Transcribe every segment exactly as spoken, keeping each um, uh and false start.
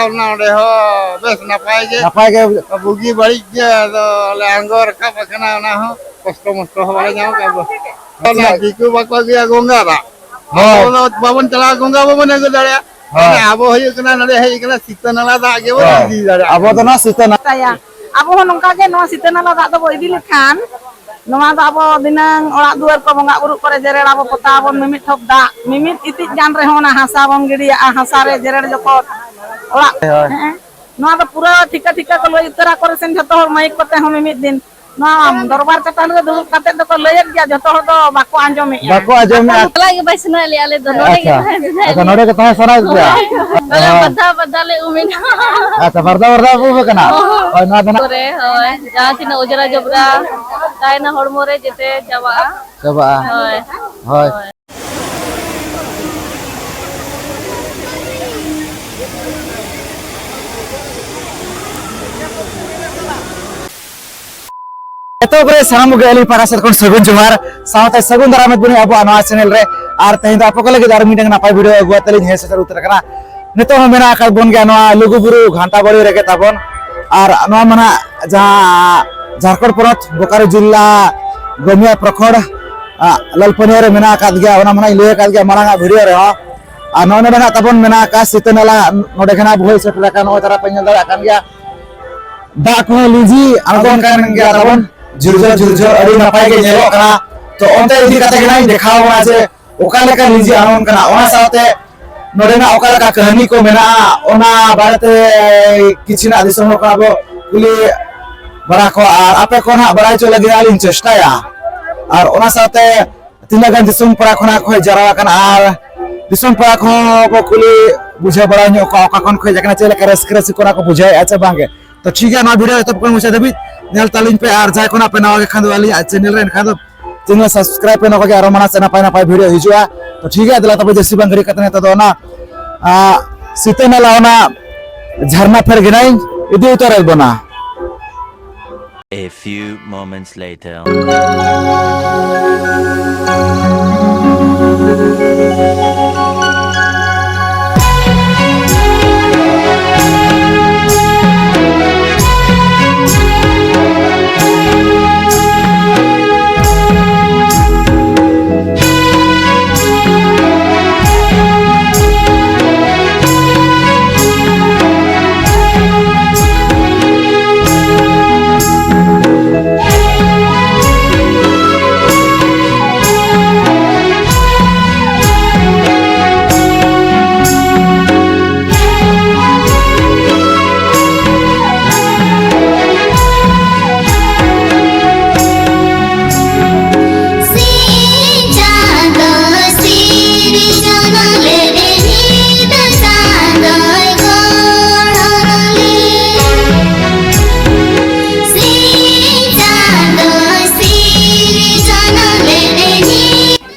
ᱚᱱᱟ ᱚᱸᱰᱮ ᱦᱚᱸ ᱵᱮᱥ ᱱᱟᱯᱟᱭ ᱜᱮ᱾ ᱱᱟᱯᱟᱭ ᱜᱮ᱾ ᱵᱩᱜᱤ ᱵᱟᱹᱲᱤᱡ ᱜᱮ, ᱟᱫᱚ ᱞᱮ ᱟᱬᱜᱚ ᱨᱟᱠᱟᱵ ᱟᱠᱟᱱᱟ, ᱚᱱᱟ ᱦᱚᱸ ᱠᱚᱥᱴᱚ ᱢᱚᱥᱴᱚ ᱦᱚᱸ ᱵᱟᱞᱮ ᱧᱟᱢ ᱠᱟᱜᱼᱟ᱾ ᱚᱱᱟ ᱫᱤᱠᱩ ᱵᱟᱠᱚ ᱟᱹᱜᱩᱭᱟ ᱜᱚᱝᱜᱟ ᱫᱟᱜ᱾ ᱦᱳᱭ᱾ ᱟᱵᱚ ᱫᱚ ᱵᱟᱵᱚᱱ ᱪᱟᱞᱟᱜᱼᱟ, ᱜᱚᱝᱜᱟ ᱵᱟᱵᱚᱱ ᱟᱹᱜᱩ ᱫᱟᱲᱮᱭᱟᱜᱼᱟ᱾ ᱦᱳᱭ᱾ ᱢᱟᱱᱮ ᱟᱵᱚ ᱦᱩᱭᱩᱜ ᱠᱟᱱᱟ, ᱱᱚᱰᱮ ᱦᱮᱡ ᱠᱟᱱᱟ, ᱥᱤᱛᱟᱹ ᱱᱟᱞᱟ ᱫᱟᱜ ᱜᱮᱵᱚᱱ ᱦᱳᱭ᱾ ᱤᱫᱤ ᱫᱟᱲᱮᱭᱟᱜᱼᱟ᱾ ᱟᱵᱚ ᱫᱚ ᱱᱚᱣᱟ ᱥᱤᱛᱟᱹ ᱱᱟᱞᱟ ᱛᱟᱭᱟ᱾ ᱟᱵᱚ ᱦᱚᱸ ᱱᱚᱝᱠᱟ ᱜᱮ ᱱᱚᱣᱟ ᱥᱤᱛᱟᱹ ᱱᱟᱞᱟ ᱫᱟᱜ ᱫᱚᱵᱚ ᱤᱫᱤ ᱞᱮᱠᱷᱟᱱ, ᱱᱚᱣᱟ ᱫᱚ ᱟᱵᱚ ᱫᱷᱤᱱᱟᱹᱝ ᱚᱲᱟᱜ ᱫᱩᱣᱟᱹᱨ ᱠᱚ ᱵᱚᱸᱜᱟ ᱵᱩᱨᱩ ᱠᱚᱨᱮ ᱡᱮᱨᱮᱲ ᱟᱵᱚ ᱯᱚᱛᱟᱣ ᱟᱵᱚᱱ, ᱢᱤᱢᱤᱫ ᱴᱷᱚᱯ ᱫᱟᱜ, ᱢᱤᱢᱤᱫ ᱤᱛᱤᱡ ᱜᱟᱱ ᱨᱮᱦᱚᱸ ᱚᱱᱟ ᱦᱟᱥᱟ ᱵᱚᱱ ᱜᱤᱰᱤᱭᱟᱜᱼᱟ, ᱦᱟᱥᱟ ᱨᱮ ᱡᱮᱨᱮᱲ ᱡᱚᱠᱷᱚᱱ ᱚᱲᱟᱜ᱾ ᱦᱳᱭ᱾ ᱦᱮᱸ, ᱱᱚᱣᱟ ᱫᱚ ᱯᱩᱨᱟᱹ ᱴᱷᱤᱠᱟᱹ ᱴᱷᱤᱠᱟᱹ ᱠᱚ ᱞᱟᱹᱭ ᱩᱛᱟᱹᱨᱟ ᱠᱚᱨᱮ ᱥᱮᱱ ᱡᱷᱚᱛᱚ ᱦᱚᱲ ᱢᱟᱹᱭᱤᱠ ᱠᱚᱛᱮ ᱦᱚᱸ ᱢᱤᱢᱤᱫ ᱫᱤᱱ᱾ ᱱᱚᱣᱟ ᱫᱚᱨᱵᱟᱨ ᱪᱟᱛᱟᱱ ᱨᱮ ᱫᱩᱲᱩᱵ ᱠᱟᱛᱮ ᱫᱚᱠᱚ ᱞᱟᱹᱭᱮᱫ ᱜᱮᱭᱟ, ᱡᱷᱚᱛᱚ ᱦᱚᱲ ᱫᱚ ᱵᱟᱠᱚ ᱟᱸᱡᱚᱢᱮᱫᱼᱟ᱾ ᱵᱟᱠᱚ ᱟᱸᱡᱚᱢᱮᱫᱼᱟ᱾ ᱪᱟᱞᱟᱜ ᱜᱮ ᱵᱟᱭ ᱥᱟᱱᱟᱭᱮᱫ ᱞᱮᱭᱟ, ᱟᱞᱮ ᱫᱚ ᱱᱚᱰᱮ ᱜᱮ ᱟᱪᱪᱷᱟ᱾ ᱛᱟᱦᱮᱸ ᱥᱟᱱᱟᱭᱮᱫ ᱟᱪᱪᱷᱟ, ᱞᱮᱭᱟ᱾ ᱱᱚᱰᱮ ᱜᱮ ᱛᱟᱦᱮᱸ ᱥᱟᱱᱟᱭᱮᱫ ᱯᱮᱭᱟ? ᱦᱳᱭ᱾ ᱟᱞᱮ ᱚ᱾ ᱵᱟᱨ ᱫᱷᱟᱣ ᱵᱟᱨ ᱫᱷᱟᱣ ᱞᱮ ᱩᱢ ᱮᱱᱟ᱾ ᱦᱳᱭ᱾ ᱦᱳᱭ, ᱱᱚᱣᱟ ᱫᱚ ᱱᱟᱜ ᱠᱚᱨᱮ, ᱦᱳᱭ, ᱡᱟᱦᱟᱸ ᱛᱤᱱᱟᱹᱜ ᱚᱡᱽᱨᱟ ᱡᱚᱵᱽᱨᱟ ᱛᱟᱦᱮᱱᱟ ᱦᱚᱲᱢᱚ ᱨᱮ, ᱡᱮᱛᱮ ᱪᱟᱵᱟᱜᱼᱟ᱾ ᱪᱟᱵᱟᱜᱼᱟ᱾ ᱦᱳᱭ᱾ ᱦᱳᱭ᱾ ᱦᱳᱭ᱾ ᱮᱛᱚᱦᱚᱵ ᱨᱮ ᱥᱟᱱᱟᱢ ᱠᱚᱜᱮ ᱟᱹᱞᱤᱧ ᱯᱟᱦᱴᱟ ᱥᱮᱫ ᱠᱷᱚᱱ ᱥᱟᱹᱜᱩᱱ ᱡᱚᱦᱟᱨ, ᱥᱟᱶᱛᱮ ᱥᱟᱹᱜᱩᱱ ᱫᱟᱨᱟᱢ ᱮᱫ ᱵᱚᱱᱟᱹᱧ ᱟᱵᱚᱣᱟᱜ ᱱᱚᱣᱟ ᱪᱮᱱᱮᱞ ᱨᱮ᱾ ᱟᱨ ᱛᱮᱦᱮᱧ ᱫᱚ ᱟᱯᱮ ᱠᱚ ᱞᱟᱹᱜᱤᱫ ᱟᱨ ᱢᱤᱫᱴᱟᱝ ᱱᱟᱯᱟᱭ ᱵᱷᱤᱰᱤᱭᱳ ᱟᱹᱜᱩ ᱠᱟᱛᱮ ᱞᱤᱧ ᱦᱮᱡ ᱥᱮᱴᱮᱨ ᱩᱛᱟᱹᱨ ᱟᱠᱟᱱᱟ᱾ ᱱᱤᱛᱚᱜ ᱦᱚᱸ ᱢᱮᱱᱟᱜ ᱟᱠᱟᱫ ᱵᱚᱱ ᱜᱮᱭᱟ ᱱᱚᱣᱟ ᱞᱩᱜᱩᱵᱩᱨᱩ ᱜᱷᱟᱱᱴᱟ ᱵᱟᱲᱮ ᱨᱮᱜᱮ ᱛᱟᱵᱚᱱ᱾ ᱟᱨ ᱱᱚᱣᱟ ᱢᱟ ᱱᱟᱜ ᱡᱟᱦᱟᱸ ᱡᱷᱟᱲᱠᱷᱚᱸᱰ ᱯᱚᱱᱚᱛ ᱵᱳᱠᱟᱨᱳ ᱡᱤᱞᱟ ᱜᱚᱢᱤᱭᱟ ᱯᱨᱚᱠᱷᱚᱸᱰ, ᱟ, ᱞᱟᱞᱯᱟᱹᱱᱤᱭᱟᱹ ᱨᱮ ᱢᱮᱱᱟᱜ ᱟᱠᱟᱫ ᱜᱮᱭᱟ, ᱚᱱᱟ ᱢᱟ ᱱᱟᱜ ᱤᱧ ᱞᱟᱹᱭ ᱟᱠᱟᱫ ᱜᱮᱭᱟ ᱢᱟᱲᱟᱝ ᱟᱜ ᱵᱷᱤᱰᱤᱭᱳ ᱨᱮᱦᱚᱸ᱾ ᱟᱨ ᱱᱚᱜᱼᱚᱭ ᱱᱚᱰᱮ ᱱᱟᱜ ᱛᱟᱵᱚᱱ ᱢᱮᱱᱟᱜ ᱟᱠᱟᱫ ᱥᱤᱛᱟᱹ ᱱᱟᱞᱟ, ᱱᱚᱰᱮ ᱠᱷᱚᱱ ᱟᱵᱚ ᱦᱮᱡ ᱥᱮᱴᱮᱨ ᱟᱠᱟᱱ, ᱱᱚᱜᱼᱚᱭ ᱛᱟᱨᱟ ᱯᱮ ᱧᱮᱞ ᱫᱟᱲᱮᱭᱟᱜ ᱠᱟᱱ ᱜᱮᱭᱟ᱾ ᱫᱟᱜ ᱠᱚᱦᱚᱸ ᱞᱤᱸᱡᱤ ᱟᱬᱜᱚᱱ ᱠᱟᱱ ᱜᱮᱭᱟ ᱛᱟᱵᱚᱱ, ᱡᱷᱩᱨ ᱡᱷᱩᱨ ᱡᱷᱩᱨ ᱡᱷᱩᱨ, ᱟᱹᱰᱤ ᱱᱟᱯᱟᱭ ᱜᱮ ᱧᱮᱞᱚᱜ ᱠᱟᱱᱟ᱾ ᱛᱚ ᱚᱱᱛᱮ ᱤᱫᱤ ᱠᱟᱛᱮ ᱜᱮ ᱱᱟᱜ ᱤᱧ ᱫᱮᱠᱷᱟᱣ ᱵᱚᱱᱟ ᱡᱮ ᱚᱠᱟ ᱞᱮᱠᱟ ᱞᱤᱸᱡᱤ ᱟᱬᱜᱚᱱ ᱠᱟᱱᱟ, ᱚᱱᱟ ᱥᱟᱶᱛᱮ ᱱᱚᱰᱮᱱᱟᱜ ᱚᱠᱟ ᱞᱮᱠᱟ ᱠᱟᱹᱦᱱᱤ ᱠᱚ ᱢᱮᱱᱟᱜᱼᱟ, ᱚᱱᱟ ᱵᱟᱨᱮᱛᱮ ᱠᱤᱪᱷᱩ ᱱᱟᱜ ᱫᱤᱥᱚᱢ ᱦᱚᱲ ᱠᱚ ᱟᱵᱚ ᱠᱩᱞᱤ ᱵᱟᱲᱟ ᱠᱚᱣᱟ, ᱟᱨ ᱟᱯᱮ ᱠᱚ ᱱᱟᱜ ᱵᱟᱲᱟᱭ ᱦᱚᱪᱚ ᱞᱟᱹᱜᱤᱫ ᱦᱟᱸᱜ ᱞᱤᱧ ᱪᱮᱥᱴᱟᱭᱟ᱾ ᱟᱨ ᱚᱱᱟ ᱥᱟᱶᱛᱮ ᱛᱤᱱᱟᱹᱜ ᱜᱟᱱ ᱫᱤᱥᱚᱢ ᱯᱟᱲᱟ ᱠᱷᱚᱱᱟᱜ ᱠᱚ ᱦᱮᱡ ᱡᱟᱣᱨᱟ ᱟᱠᱟᱱᱟ, ᱟᱨ ᱫᱤᱥᱚᱢ ᱯᱟᱲᱟ ᱠᱚᱦᱚᱸ ᱵᱚ ᱠᱩᱞᱤ ᱵᱩᱡᱷᱟᱹᱣ ᱵᱟᱲᱟ ᱧᱚᱜ ᱠᱚᱣᱟ, ᱚᱠᱟ ᱠᱷᱚᱱ ᱠᱚ ᱦᱮᱡ ᱟᱠᱟᱱᱟ, ᱪᱮᱫ ᱞᱮᱠᱟ ᱨᱟᱹᱥᱠᱟᱹ ᱨᱟᱹᱥᱠᱟᱹ ᱠᱚ ᱚᱱᱟ ᱠᱚ ᱵᱩᱡᱷᱟᱹᱣᱮᱫᱼᱟ ᱪᱮ ᱵᱟᱝᱜᱮ᱾ ᱛᱚ ᱴᱷᱤᱠ ᱜᱮᱭᱟ, ᱱᱚᱣᱟ ᱵᱷᱤᱰᱤᱭᱳ ᱮᱛᱚᱦᱚᱵ ᱠᱷᱚᱱ ᱢᱩᱪᱟᱹᱫ ᱫᱷᱟᱹᱵᱤᱡ ᱧᱮᱞ ᱛᱟᱹᱞᱤᱧ ᱯᱮ, ᱟᱨ ᱡᱟᱦᱟᱸᱭ ᱠᱚ ᱱᱟᱜ ᱯᱮ ᱱᱟᱣᱟ ᱜᱮ ᱠᱷᱟᱱ ᱫᱚ ᱟᱹᱞᱤᱧᱟᱜ ᱪᱮᱱᱮᱞ ᱨᱮ, ᱮᱱᱠᱷᱟᱱ ᱫᱚ ᱪᱮᱱᱮᱞ ᱥᱟᱵᱥᱠᱨᱟᱭᱤᱵ ᱯᱮ, ᱱᱚᱝᱠᱟ ᱜᱮ ᱟᱨᱚ ᱢᱟᱲᱟᱝ ᱥᱮᱫ ᱱᱟᱯᱟᱭ ᱱᱟᱯᱟᱭ ᱵᱷᱤᱰᱤᱭᱳ ᱦᱤᱡᱩᱜᱼᱟ᱾ ᱛᱚ ᱴᱷᱤᱠ ᱜᱮᱭᱟ, ᱫᱮᱞᱟ ᱛᱚᱵᱮ ᱡᱟᱹᱥᱛᱤ ᱵᱟᱝ ᱜᱷᱟᱹᱲᱤᱡ ᱠᱟᱛᱮ ᱱᱤᱛᱚᱜ ᱫᱚ ᱚᱱᱟ, ᱟ, ᱥᱤᱛᱟᱹ ᱱᱟᱞᱟ ᱚᱱᱟ ᱡᱷᱟᱨᱱᱟ ᱯᱷᱮᱰ ᱜᱮ ᱱᱟᱜ ᱤᱧ ᱤᱫᱤ ᱩᱛᱟᱹᱨᱮᱫ ᱵᱚᱱᱟ᱾ A few moments later.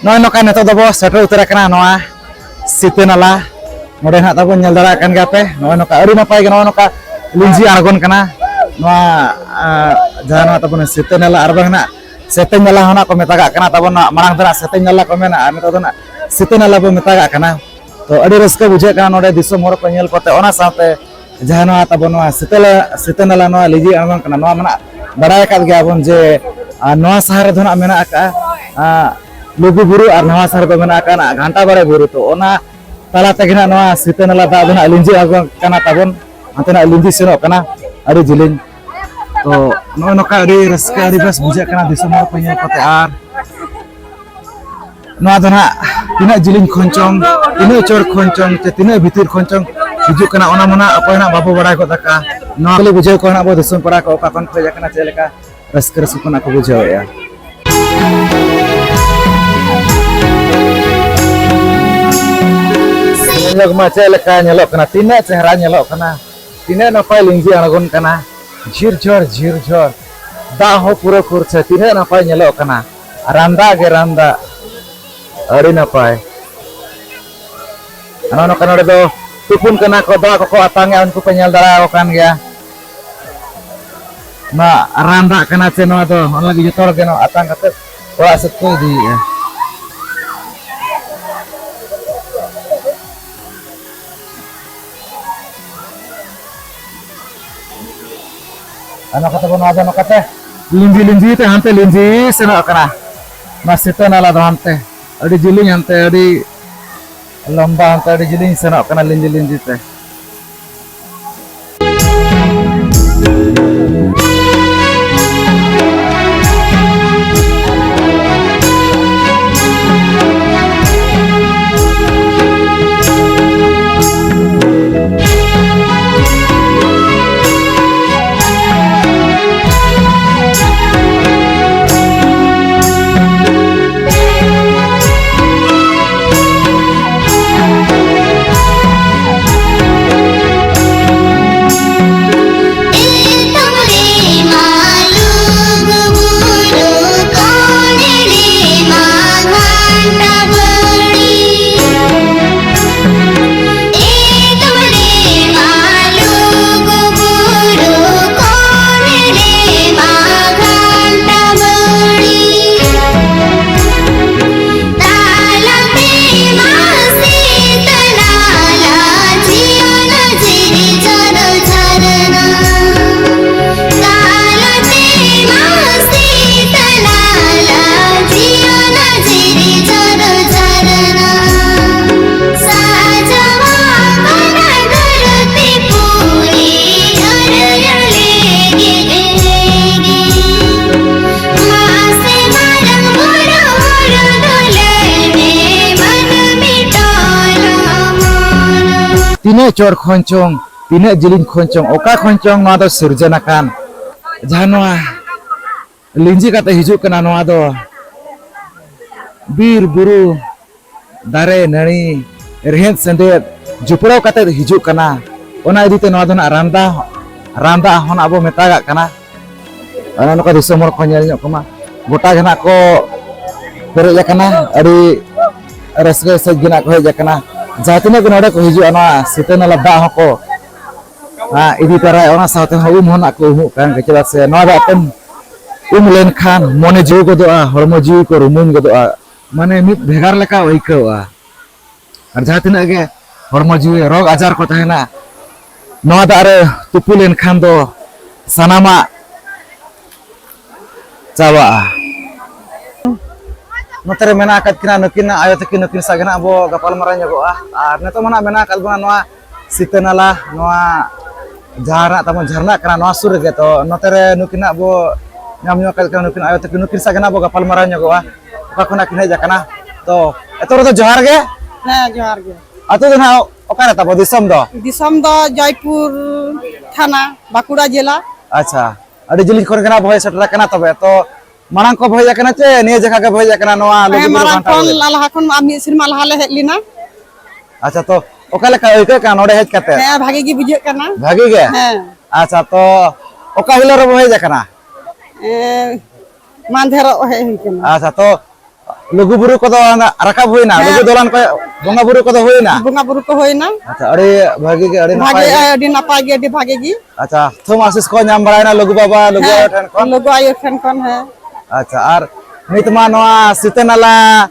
ᱱᱚᱜᱼᱚᱭ ᱱᱚᱝᱠᱟ ᱱᱤᱛᱚᱜ ᱫᱚᱵᱚ ᱥᱮᱴᱮᱨ ᱩᱛᱟᱹᱨ ᱟᱠᱟᱱᱟ ᱱᱚᱣᱟ ᱥᱤᱛᱟᱹ ᱱᱟᱞᱟ᱾ ᱱᱚᱰᱮ ᱱᱟᱦᱟᱜ ᱛᱟᱵᱚᱱ ᱧᱮᱞ ᱫᱟᱲᱮᱭᱟᱜ ᱠᱟᱱ ᱜᱮᱭᱟ ᱯᱮ, ᱱᱚᱜᱼᱚᱭ ᱱᱚᱝᱠᱟ ᱟᱹᱰᱤ ᱱᱟᱯᱟᱭ ᱜᱮ ᱱᱚᱜᱼᱚᱭ ᱱᱚᱝᱠᱟ ᱞᱤᱸᱡᱤ ᱟᱬᱜᱚᱱ ᱠᱟᱱᱟ᱾ ᱱᱚᱣᱟ, ᱟ, ᱡᱟᱦᱟᱸ ᱱᱚᱣᱟ ᱛᱟᱵᱚᱱ ᱥᱤᱛᱟᱹ ᱱᱟᱞᱟ ᱟᱨ ᱵᱟᱝ ᱱᱟᱜ ᱥᱮᱛᱮᱧ ᱱᱟᱞᱟ ᱦᱚᱸ ᱱᱟᱜ ᱠᱚ ᱢᱮᱛᱟᱜᱟᱜ ᱠᱟᱱᱟ ᱛᱟᱵᱚᱱ, ᱱᱚᱣᱟ ᱢᱟᱲᱟᱝ ᱫᱚ ᱱᱟᱜ ᱥᱮᱛᱮᱧ ᱱᱟᱞᱟ ᱠᱚ ᱢᱮᱱᱟ ᱟᱨ ᱱᱤᱛᱚᱜ ᱫᱚ ᱱᱟᱜ ᱥᱤᱛᱟᱹ ᱱᱟᱞᱟ ᱵᱚ ᱢᱮᱛᱟᱜᱟᱜ ᱠᱟᱱᱟ᱾ ᱛᱚ ᱟᱹᱰᱤ ᱨᱟᱹᱥᱠᱟᱹ ᱵᱩᱡᱷᱟᱹᱜ ᱠᱟᱱᱟ ᱱᱚᱰᱮ ᱫᱤᱥᱚᱢ ᱦᱚᱲ ᱠᱚ ᱧᱮᱞ ᱠᱚᱛᱮ, ᱚᱱᱟ ᱥᱟᱶᱛᱮ ᱡᱟᱦᱟᱸ ᱱᱚᱣᱟ ᱛᱟᱵᱚ ᱱᱚᱣᱟ ᱥᱤᱛᱟᱹ ᱱᱟᱞᱟ, ᱥᱤᱛᱟᱹ ᱱᱟᱞᱟ ᱱᱚᱣᱟ ᱞᱤᱸᱡᱤ ᱟᱬᱜᱚᱱ ᱠᱟᱱᱟ, ᱱᱚᱣᱟ ᱢᱟ ᱱᱟᱜ ᱵᱟᱲᱟᱭ ᱟᱠᱟᱫ ᱜᱮᱭᱟ ᱵᱚᱱ ᱡᱮ, ᱟ, ᱱᱚᱣᱟ ᱥᱟᱦᱟᱨ ᱨᱮᱫᱚ ᱱᱟᱜ ᱢᱮᱱᱟᱜ ᱟᱠᱟᱫᱼᱟ, ᱟ, ᱞᱩᱜᱩ ᱵᱩᱨᱩ ᱟᱨ ᱱᱟᱣᱟ ᱥᱟᱦᱟᱨ ᱫᱚ ᱢᱮᱱᱟᱜ ᱟᱠᱟᱫᱼᱟ ᱜᱷᱟᱱᱴᱟ ᱵᱟᱲᱮ ᱵᱩᱨᱩ᱾ ᱛᱚ ᱚᱱᱟ ᱛᱟᱞᱟ ᱛᱮᱜᱮ ᱱᱟᱜ ᱱᱚᱣᱟ ᱥᱤᱛᱟᱹ ᱱᱟᱞᱟ ᱫᱟᱜ ᱫᱚ ᱱᱟᱜ ᱞᱤᱸᱡᱤ ᱟᱬᱜᱚᱱ ᱠᱟᱱᱟ ᱛᱟᱵᱚᱱ, ᱦᱟᱱᱛᱮ ᱱᱟᱜ ᱞᱤᱸᱡᱤ ᱥᱮᱱᱚᱜ ᱠᱟᱱᱟ ᱟᱹᱰᱤ ᱡᱤᱞᱤᱧ᱾ ᱛᱚ ᱱᱚᱜᱼᱚᱭ ᱱᱚᱝᱠᱟ ᱟᱹᱰᱤ ᱨᱟᱹᱥᱠᱟᱹ, ᱟᱹᱰᱤ ᱵᱮᱥ ᱵᱩᱡᱷᱟᱹᱜ ᱠᱟᱱᱟ ᱫᱤᱥᱚᱢ ᱦᱚᱲ ᱠᱚ ᱧᱮᱞ ᱠᱟᱛᱮ᱾ ᱟᱨ ᱱᱚᱣᱟ ᱫᱚ ᱱᱟᱦᱟᱜ ᱛᱤᱱᱟᱹᱜ ᱡᱤᱞᱤᱧ ᱠᱷᱚᱱ ᱪᱚᱝ, ᱛᱤᱱᱟᱹᱜ ᱪᱚᱴ ᱠᱷᱚᱱ ᱪᱚᱝ, ᱥᱮ ᱛᱤᱱᱟᱹᱜ ᱵᱷᱤᱛᱤᱨ ᱠᱷᱚᱱ ᱪᱚᱝ ᱦᱤᱡᱩᱜ ᱠᱟᱱᱟ, ᱚᱱᱟ ᱢᱟ ᱱᱟᱦᱟᱜ ᱚᱠᱚᱭ ᱱᱟᱦᱟᱜ ᱵᱟᱵᱚ ᱵᱟᱲᱟᱭ ᱜᱚᱫ ᱟᱠᱟᱫᱼᱟ᱾ ᱱᱚᱣᱟ ᱠᱷᱟᱹᱞᱤ ᱵᱩᱡᱷᱟᱹᱣ ᱠᱚ ᱱᱟᱦᱟᱜ ᱟᱵᱚ ᱫᱤᱥᱚᱢ ᱯᱟᱲᱟ ᱠᱚ ᱚᱠᱟ ᱠᱷᱚᱱ ᱠᱚ ᱦᱮᱡ ᱟᱠᱟᱱᱟ, ᱪᱮᱫ ᱞᱮᱠᱟ ᱨᱟᱹᱥᱠᱟᱹ ᱨᱟᱹᱥᱠᱟᱹ ᱠᱚ ᱱᱟᱦᱟᱜ ᱠᱚ ᱵᱩᱡᱷᱟᱹᱣᱮᱫᱼᱟ᱾ ᱧᱮᱞ ᱢᱟ ᱪᱮᱫ ᱞᱮᱠᱟ ᱧᱮᱞᱚᱜ ᱠᱟᱱᱟ, ᱛᱤᱱᱟᱹᱜ ᱪᱮᱦᱨᱟ ᱧᱮᱞᱚᱜ ᱠᱟᱱᱟ, ᱛᱤᱱᱟᱹᱜ ᱱᱟᱯᱟᱭ ᱞᱤᱸᱡᱤ ᱟᱬᱜᱚᱱ ᱠᱟᱱᱟ, ᱡᱷᱤᱨ ᱡᱷᱚᱨ, ᱡᱷᱤᱨ ᱡᱷᱚᱨ᱾ ᱫᱟᱜ ᱦᱚᱸ ᱯᱩᱨᱟᱹ ᱯᱷᱩᱨᱪᱟᱹ, ᱛᱤᱱᱟᱹᱜ ᱱᱟᱯᱟᱭ ᱧᱮᱞᱚᱜ ᱠᱟᱱᱟ᱾ ᱨᱟᱱᱫᱟ ᱜᱮ ᱨᱟᱱᱫᱟ, ᱟᱹᱰᱤ ᱱᱟᱯᱟᱭ᱾ ᱱᱚᱜᱼᱚ ᱱᱚᱝᱠᱟ ᱱᱚᱰᱮ ᱫᱚ ᱛᱩᱯᱩᱱ ᱠᱟᱱᱟ ᱠᱚ, ᱫᱟᱜ ᱠᱚᱠᱚ ᱟᱛᱟᱝᱮᱜᱼᱟ, ᱩᱱᱠᱩ ᱯᱮ ᱧᱮᱞ ᱫᱟᱲᱮᱭᱟᱠᱚ ᱠᱟᱱ ᱜᱮᱭᱟ᱾ ᱱᱚᱣᱟ ᱨᱟᱱ ᱫᱟᱜ ᱠᱟᱱᱟ ᱥᱮ ᱱᱚᱣᱟ ᱫᱚ, ᱚᱱᱟ ᱞᱟᱹᱜᱤᱫ ᱡᱚᱛᱚ ᱦᱚᱲ ᱜᱮ ᱱᱚᱣᱟ ᱟᱛᱟᱝ ᱠᱟᱛᱮ ᱚᱲᱟᱜ ᱥᱮᱫ ᱠᱚ ᱤᱫᱤᱭᱮᱫᱼᱟ᱾ ᱟᱨ ᱱᱚᱝᱠᱟ ᱛᱮᱵᱚᱱ, ᱱᱚᱣᱟ ᱫᱚ ᱱᱚᱝᱠᱟ ᱛᱮ ᱞᱤᱸᱡᱤ ᱞᱤᱸᱡᱤ ᱛᱮ ᱦᱟᱱᱛᱮ ᱞᱤᱸᱡᱤ ᱥᱮᱱᱚᱜ ᱠᱟᱱᱟ᱾ ᱱᱚᱣᱟ ᱥᱤᱛᱟᱹ ᱱᱟᱞᱟ ᱫᱚ ᱦᱟᱱᱛᱮ ᱟᱹᱰᱤ ᱡᱤᱞᱤᱧ, ᱦᱟᱱᱛᱮ ᱟᱹᱰᱤ ᱞᱚᱢᱵᱟ, ᱦᱟᱱᱛᱮ ᱟᱹᱰᱤ ᱡᱤᱞᱤᱧ ᱥᱮᱱᱚᱜ ᱠᱟᱱᱟ ᱞᱤᱸᱡᱤ ᱞᱤᱸᱡᱤ ᱛᱮ᱾ ᱛᱤᱱᱟᱹᱜ ᱪᱚᱴ ᱠᱷᱚᱱ ᱪᱚᱝ, ᱛᱤᱱᱟᱹᱜ ᱡᱤᱞᱤᱧ ᱠᱷᱚᱱ ᱪᱚᱝ, ᱚᱠᱟ ᱠᱷᱚᱱ ᱪᱚᱝ ᱱᱚᱣᱟ ᱫᱚ ᱥᱤᱨᱡᱚᱱ ᱟᱠᱟᱱ, ᱡᱟᱦᱟᱸ ᱱᱚᱣᱟ ᱞᱤᱸᱡᱤ ᱠᱟᱛᱮ ᱦᱤᱡᱩᱜ ᱠᱟᱱᱟ, ᱱᱚᱣᱟ ᱫᱚ ᱵᱤᱨ ᱵᱩᱨᱩ, ᱫᱟᱨᱮ ᱱᱟᱹᱲᱤ, ᱨᱮᱦᱮᱫ ᱥᱮᱸᱫᱮᱫ ᱡᱩᱯᱲᱟᱹᱣ ᱠᱟᱛᱮ ᱦᱤᱡᱩᱜ ᱠᱟᱱᱟ᱾ ᱚᱱᱟ ᱤᱫᱤᱛᱮ ᱱᱚᱣᱟ ᱫᱚ ᱱᱟᱜ ᱨᱟᱱᱫᱟ, ᱨᱟᱱᱫᱟ ᱦᱚᱸ ᱟᱵᱚ ᱢᱮᱛᱟᱜᱟᱜ ᱠᱟᱱᱟ᱾ ᱚᱱᱮ ᱱᱚᱝᱠᱟ ᱫᱤᱥᱚᱢ ᱦᱚᱲ ᱠᱚ ᱧᱮᱞ ᱧᱚᱜ ᱠᱚᱢᱟ, ᱜᱚᱴᱟ ᱜᱮ ᱱᱟᱜ ᱠᱚ ᱯᱮᱨᱮᱡ ᱟᱠᱟᱱᱟ, ᱟᱹᱰᱤ ᱨᱟᱹᱥᱠᱟᱹ ᱥᱮᱫ ᱜᱮ ᱱᱟᱜ ᱠᱚ ᱦᱮᱡ ᱟᱠᱟᱱᱟ᱾ ᱡᱟᱦᱟᱸ ᱛᱤᱱᱟᱹᱜ ᱜᱮ ᱱᱚᱰᱮ ᱠᱚ ᱦᱤᱡᱩᱜᱼᱟ, ᱱᱚᱣᱟ ᱥᱤᱛᱟᱹ ᱱᱟᱞᱟ ᱫᱟᱜ ᱦᱚᱸᱠᱚ, ᱟ, ᱤᱫᱤ ᱛᱚᱨᱟᱭᱟ᱾ ᱚᱱᱟ ᱥᱟᱶᱛᱮ ᱦᱚᱸ ᱩᱢ ᱦᱚᱸ ᱱᱟᱜ ᱠᱚ ᱩᱢᱩᱜ ᱠᱟᱱ ᱜᱮ, ᱪᱮᱫᱟᱜ ᱥᱮ ᱱᱚᱣᱟ ᱫᱟᱜ ᱛᱮᱢ ᱩᱢ ᱞᱮᱱᱠᱷᱟᱱ ᱢᱚᱱᱮ ᱡᱤᱣᱤ ᱜᱚᱫᱚᱜᱼᱟ, ᱦᱚᱲᱢᱚ ᱡᱤᱣᱤ ᱠᱚ ᱨᱩᱢᱩᱧ ᱜᱚᱫᱚᱜᱼᱟ, ᱢᱟᱱᱮ ᱢᱤᱫ ᱵᱷᱮᱜᱟᱨ ᱞᱮᱠᱟ ᱟᱹᱭᱠᱟᱹᱣᱚᱜᱼᱟ᱾ ᱟᱨ ᱡᱟᱦᱟᱸ ᱛᱤᱱᱟᱹᱜ ᱜᱮ ᱦᱚᱲᱢᱚ ᱡᱤᱣᱤ ᱨᱳᱜᱽ ᱟᱡᱟᱨ ᱠᱚ ᱛᱟᱦᱮᱱᱟ, ᱱᱚᱣᱟ ᱫᱟᱜ ᱨᱮ ᱛᱩᱯᱩ ᱞᱮᱱᱠᱷᱟᱱ ᱫᱚ ᱥᱟᱱᱟᱢᱟᱜ ᱪᱟᱵᱟᱜᱼᱟ᱾ ᱱᱚᱛᱮ ᱨᱮ ᱢᱮᱱᱟᱜ ᱟᱠᱟᱫ ᱠᱤᱱᱟ ᱱᱩᱠᱤᱱ ᱟᱭᱳ ᱛᱟᱹᱠᱤᱱ, ᱱᱩᱠᱤᱱ ᱥᱟᱶ ᱜᱮ ᱱᱟᱜ ᱵᱚ ᱜᱟᱯᱟᱞ ᱢᱟᱨᱟᱣ ᱧᱚᱜᱚᱜᱼᱟ᱾ ᱟᱨ ᱱᱤᱛᱚᱜ ᱢᱟ ᱱᱟᱜ ᱢᱮᱱᱟᱜ ᱟᱠᱟᱫ ᱵᱚᱱᱟ ᱱᱚᱣᱟ ᱥᱤᱛᱟᱹ ᱱᱟᱞᱟ, ᱱᱚᱣᱟ ᱡᱟᱦᱟᱸ ᱱᱟᱜ ᱛᱟᱵᱚᱱ ᱡᱷᱟᱨᱱᱟᱜ ᱠᱟᱱᱟ, ᱱᱚᱣᱟ ᱥᱩᱨ ᱨᱮᱜᱮ᱾ ᱛᱚ ᱱᱚᱛᱮ ᱨᱮ ᱱᱩᱠᱤᱱᱟᱜ ᱵᱚ ᱧᱟᱢ ᱧᱚᱜ ᱟᱠᱟᱫ ᱠᱤᱱᱟ, ᱱᱩᱠᱤᱱ ᱟᱭᱳ ᱛᱟᱹᱠᱤᱱ, ᱱᱩᱠᱤᱱ ᱥᱟᱶ ᱜᱮ ᱱᱟᱜ ᱵᱚ ᱜᱟᱯᱟᱞ ᱢᱟᱨᱟᱣ ᱧᱚᱜᱚᱜᱼᱟ᱾ ᱚᱠᱟ ᱠᱷᱚᱱᱟᱜ ᱠᱤᱱ ᱦᱮᱡ ᱟᱠᱟᱱᱟ? ᱛᱚ ᱮᱛᱚ ᱨᱮᱫᱚ ᱡᱚᱦᱟᱨ ᱜᱮ᱾ ᱦᱮᱸ, ᱡᱚᱦᱟᱨ ᱜᱮ᱾ ᱟᱹᱛᱩ ᱫᱚ ᱱᱟᱜ ᱚᱠᱟᱨᱮ ᱛᱟᱵᱚ ᱫᱤᱥᱚᱢ ᱫᱚ? ᱫᱤᱥᱚᱢ ᱫᱚ ᱡᱚᱭᱯᱩᱨ ᱛᱷᱟᱱᱟ, ᱵᱟᱸᱠᱩᱲᱟ ᱡᱮᱞᱟ᱾ ᱟᱪᱪᱷᱟ, ᱟᱹᱰᱤ ᱡᱤᱞᱤᱧ ᱠᱷᱚᱱ ᱜᱮ ᱱᱟᱜ ᱵᱚ ᱦᱮᱡ ᱥᱮᱴᱮᱨ ᱟᱠᱟᱱᱟ᱾ ᱛᱚᱵᱮ ᱛᱚ ᱢᱟᱲᱟᱝ ᱠᱚ ᱵᱚ ᱦᱮᱡ ᱟᱠᱟᱱᱟ ᱪᱮ ᱱᱤᱭᱟᱹ ᱡᱟᱭᱜᱟ ᱜᱮ ᱵᱚ ᱦᱮᱡ ᱟᱠᱟᱱᱟ, ᱱᱚᱣᱟ ᱦᱮᱸ, ᱞᱩᱜᱩᱵᱩᱨᱩ ᱢᱟᱲᱟᱝ ᱜᱷᱟᱱᱴᱟ ᱠᱷᱚᱱ, ᱵᱟᱲᱮ? ᱞᱟᱦᱟ ᱠᱷᱚᱱ ᱢᱟ ᱢᱤᱫ ᱥᱮᱨᱢᱟ ᱞᱟᱦᱟ ᱞᱮ ᱦᱮᱡ ᱞᱮᱱᱟ᱾ ᱟᱪᱪᱷᱟ, ᱛᱚ ᱚᱠᱟ ᱞᱮᱠᱟ ᱟᱹᱭᱠᱟᱹᱜ ᱠᱟᱱᱟ ᱱᱚᱰᱮ ᱦᱮᱡ ᱠᱟᱛᱮ? ᱦᱮᱸ, ᱵᱷᱟᱜᱮ ᱜᱮ ᱵᱩᱡᱷᱟᱹᱜ ᱠᱟᱱᱟ᱾ ᱵᱷᱟᱜᱮ ᱜᱮ? ᱦᱮᱸ᱾ ᱟᱪᱪᱷᱟ, ᱛᱚ ᱚᱠᱟ ᱦᱤᱞᱳᱜ ᱨᱮᱵᱚ ᱦᱮᱡ ᱟᱠᱟᱱᱟ? ᱮᱸ, ᱢᱟᱱᱫᱷᱮᱨᱚᱜ ᱦᱮᱡ ᱦᱩᱭ ᱠᱟᱱᱟ᱾ ᱟᱪᱪᱷᱟ, ᱛᱚ ᱞᱩᱜᱩ ᱵᱩᱨᱩ ᱠᱚᱫᱚ ᱨᱟᱠᱟᱵ ᱦᱩᱭᱱᱟ? ᱦᱮᱸ᱾ ᱞᱩᱜᱩ ᱫᱚᱞᱟᱱ ᱠᱚ ᱵᱚᱸᱜᱟ ᱵᱩᱨᱩ ᱠᱚᱫᱚ ᱦᱩᱭᱱᱟ? ᱵᱚᱸᱜᱟ ᱵᱩᱨᱩ ᱠᱚ ᱦᱩᱭᱱᱟ᱾ ᱟᱪᱪᱷᱟ, ᱟᱹᱰᱤ ᱵᱷᱟᱹᱜᱤ ᱜᱮ, ᱟᱹᱰᱤ ᱱᱟᱯᱟᱭ ᱵᱷᱟᱜᱮ, ᱜᱮ᱾ ᱟᱹᱰᱤ ᱱᱟᱯᱟᱭ ᱜᱮ, ᱟᱹᱰᱤ ᱵᱷᱟᱜᱮ ᱜᱮ᱾ ᱟᱪᱪᱷᱟ, ᱛᱷᱩᱢ ᱟᱥᱤᱥ ᱠᱚ ᱧᱟᱢ ᱵᱟᱲᱟᱭᱮᱱᱟ ᱞᱩᱜᱩ ᱵᱟᱵᱟ, ᱞᱩᱜᱩ ᱦᱮᱸ, ᱟᱭᱳ ᱴᱷᱮᱱ ᱠᱷᱚᱱ? ᱞᱩᱜᱩ ᱟᱭᱳ ᱴᱷᱮᱱ ᱠᱷᱚᱱ, ᱦᱮᱸ᱾ ᱟᱪᱪᱷᱟ, ᱟᱨ ᱱᱤᱛ ᱢᱟ ᱱᱚᱣᱟ ᱥᱤᱛᱟᱹ ᱱᱟᱞᱟ,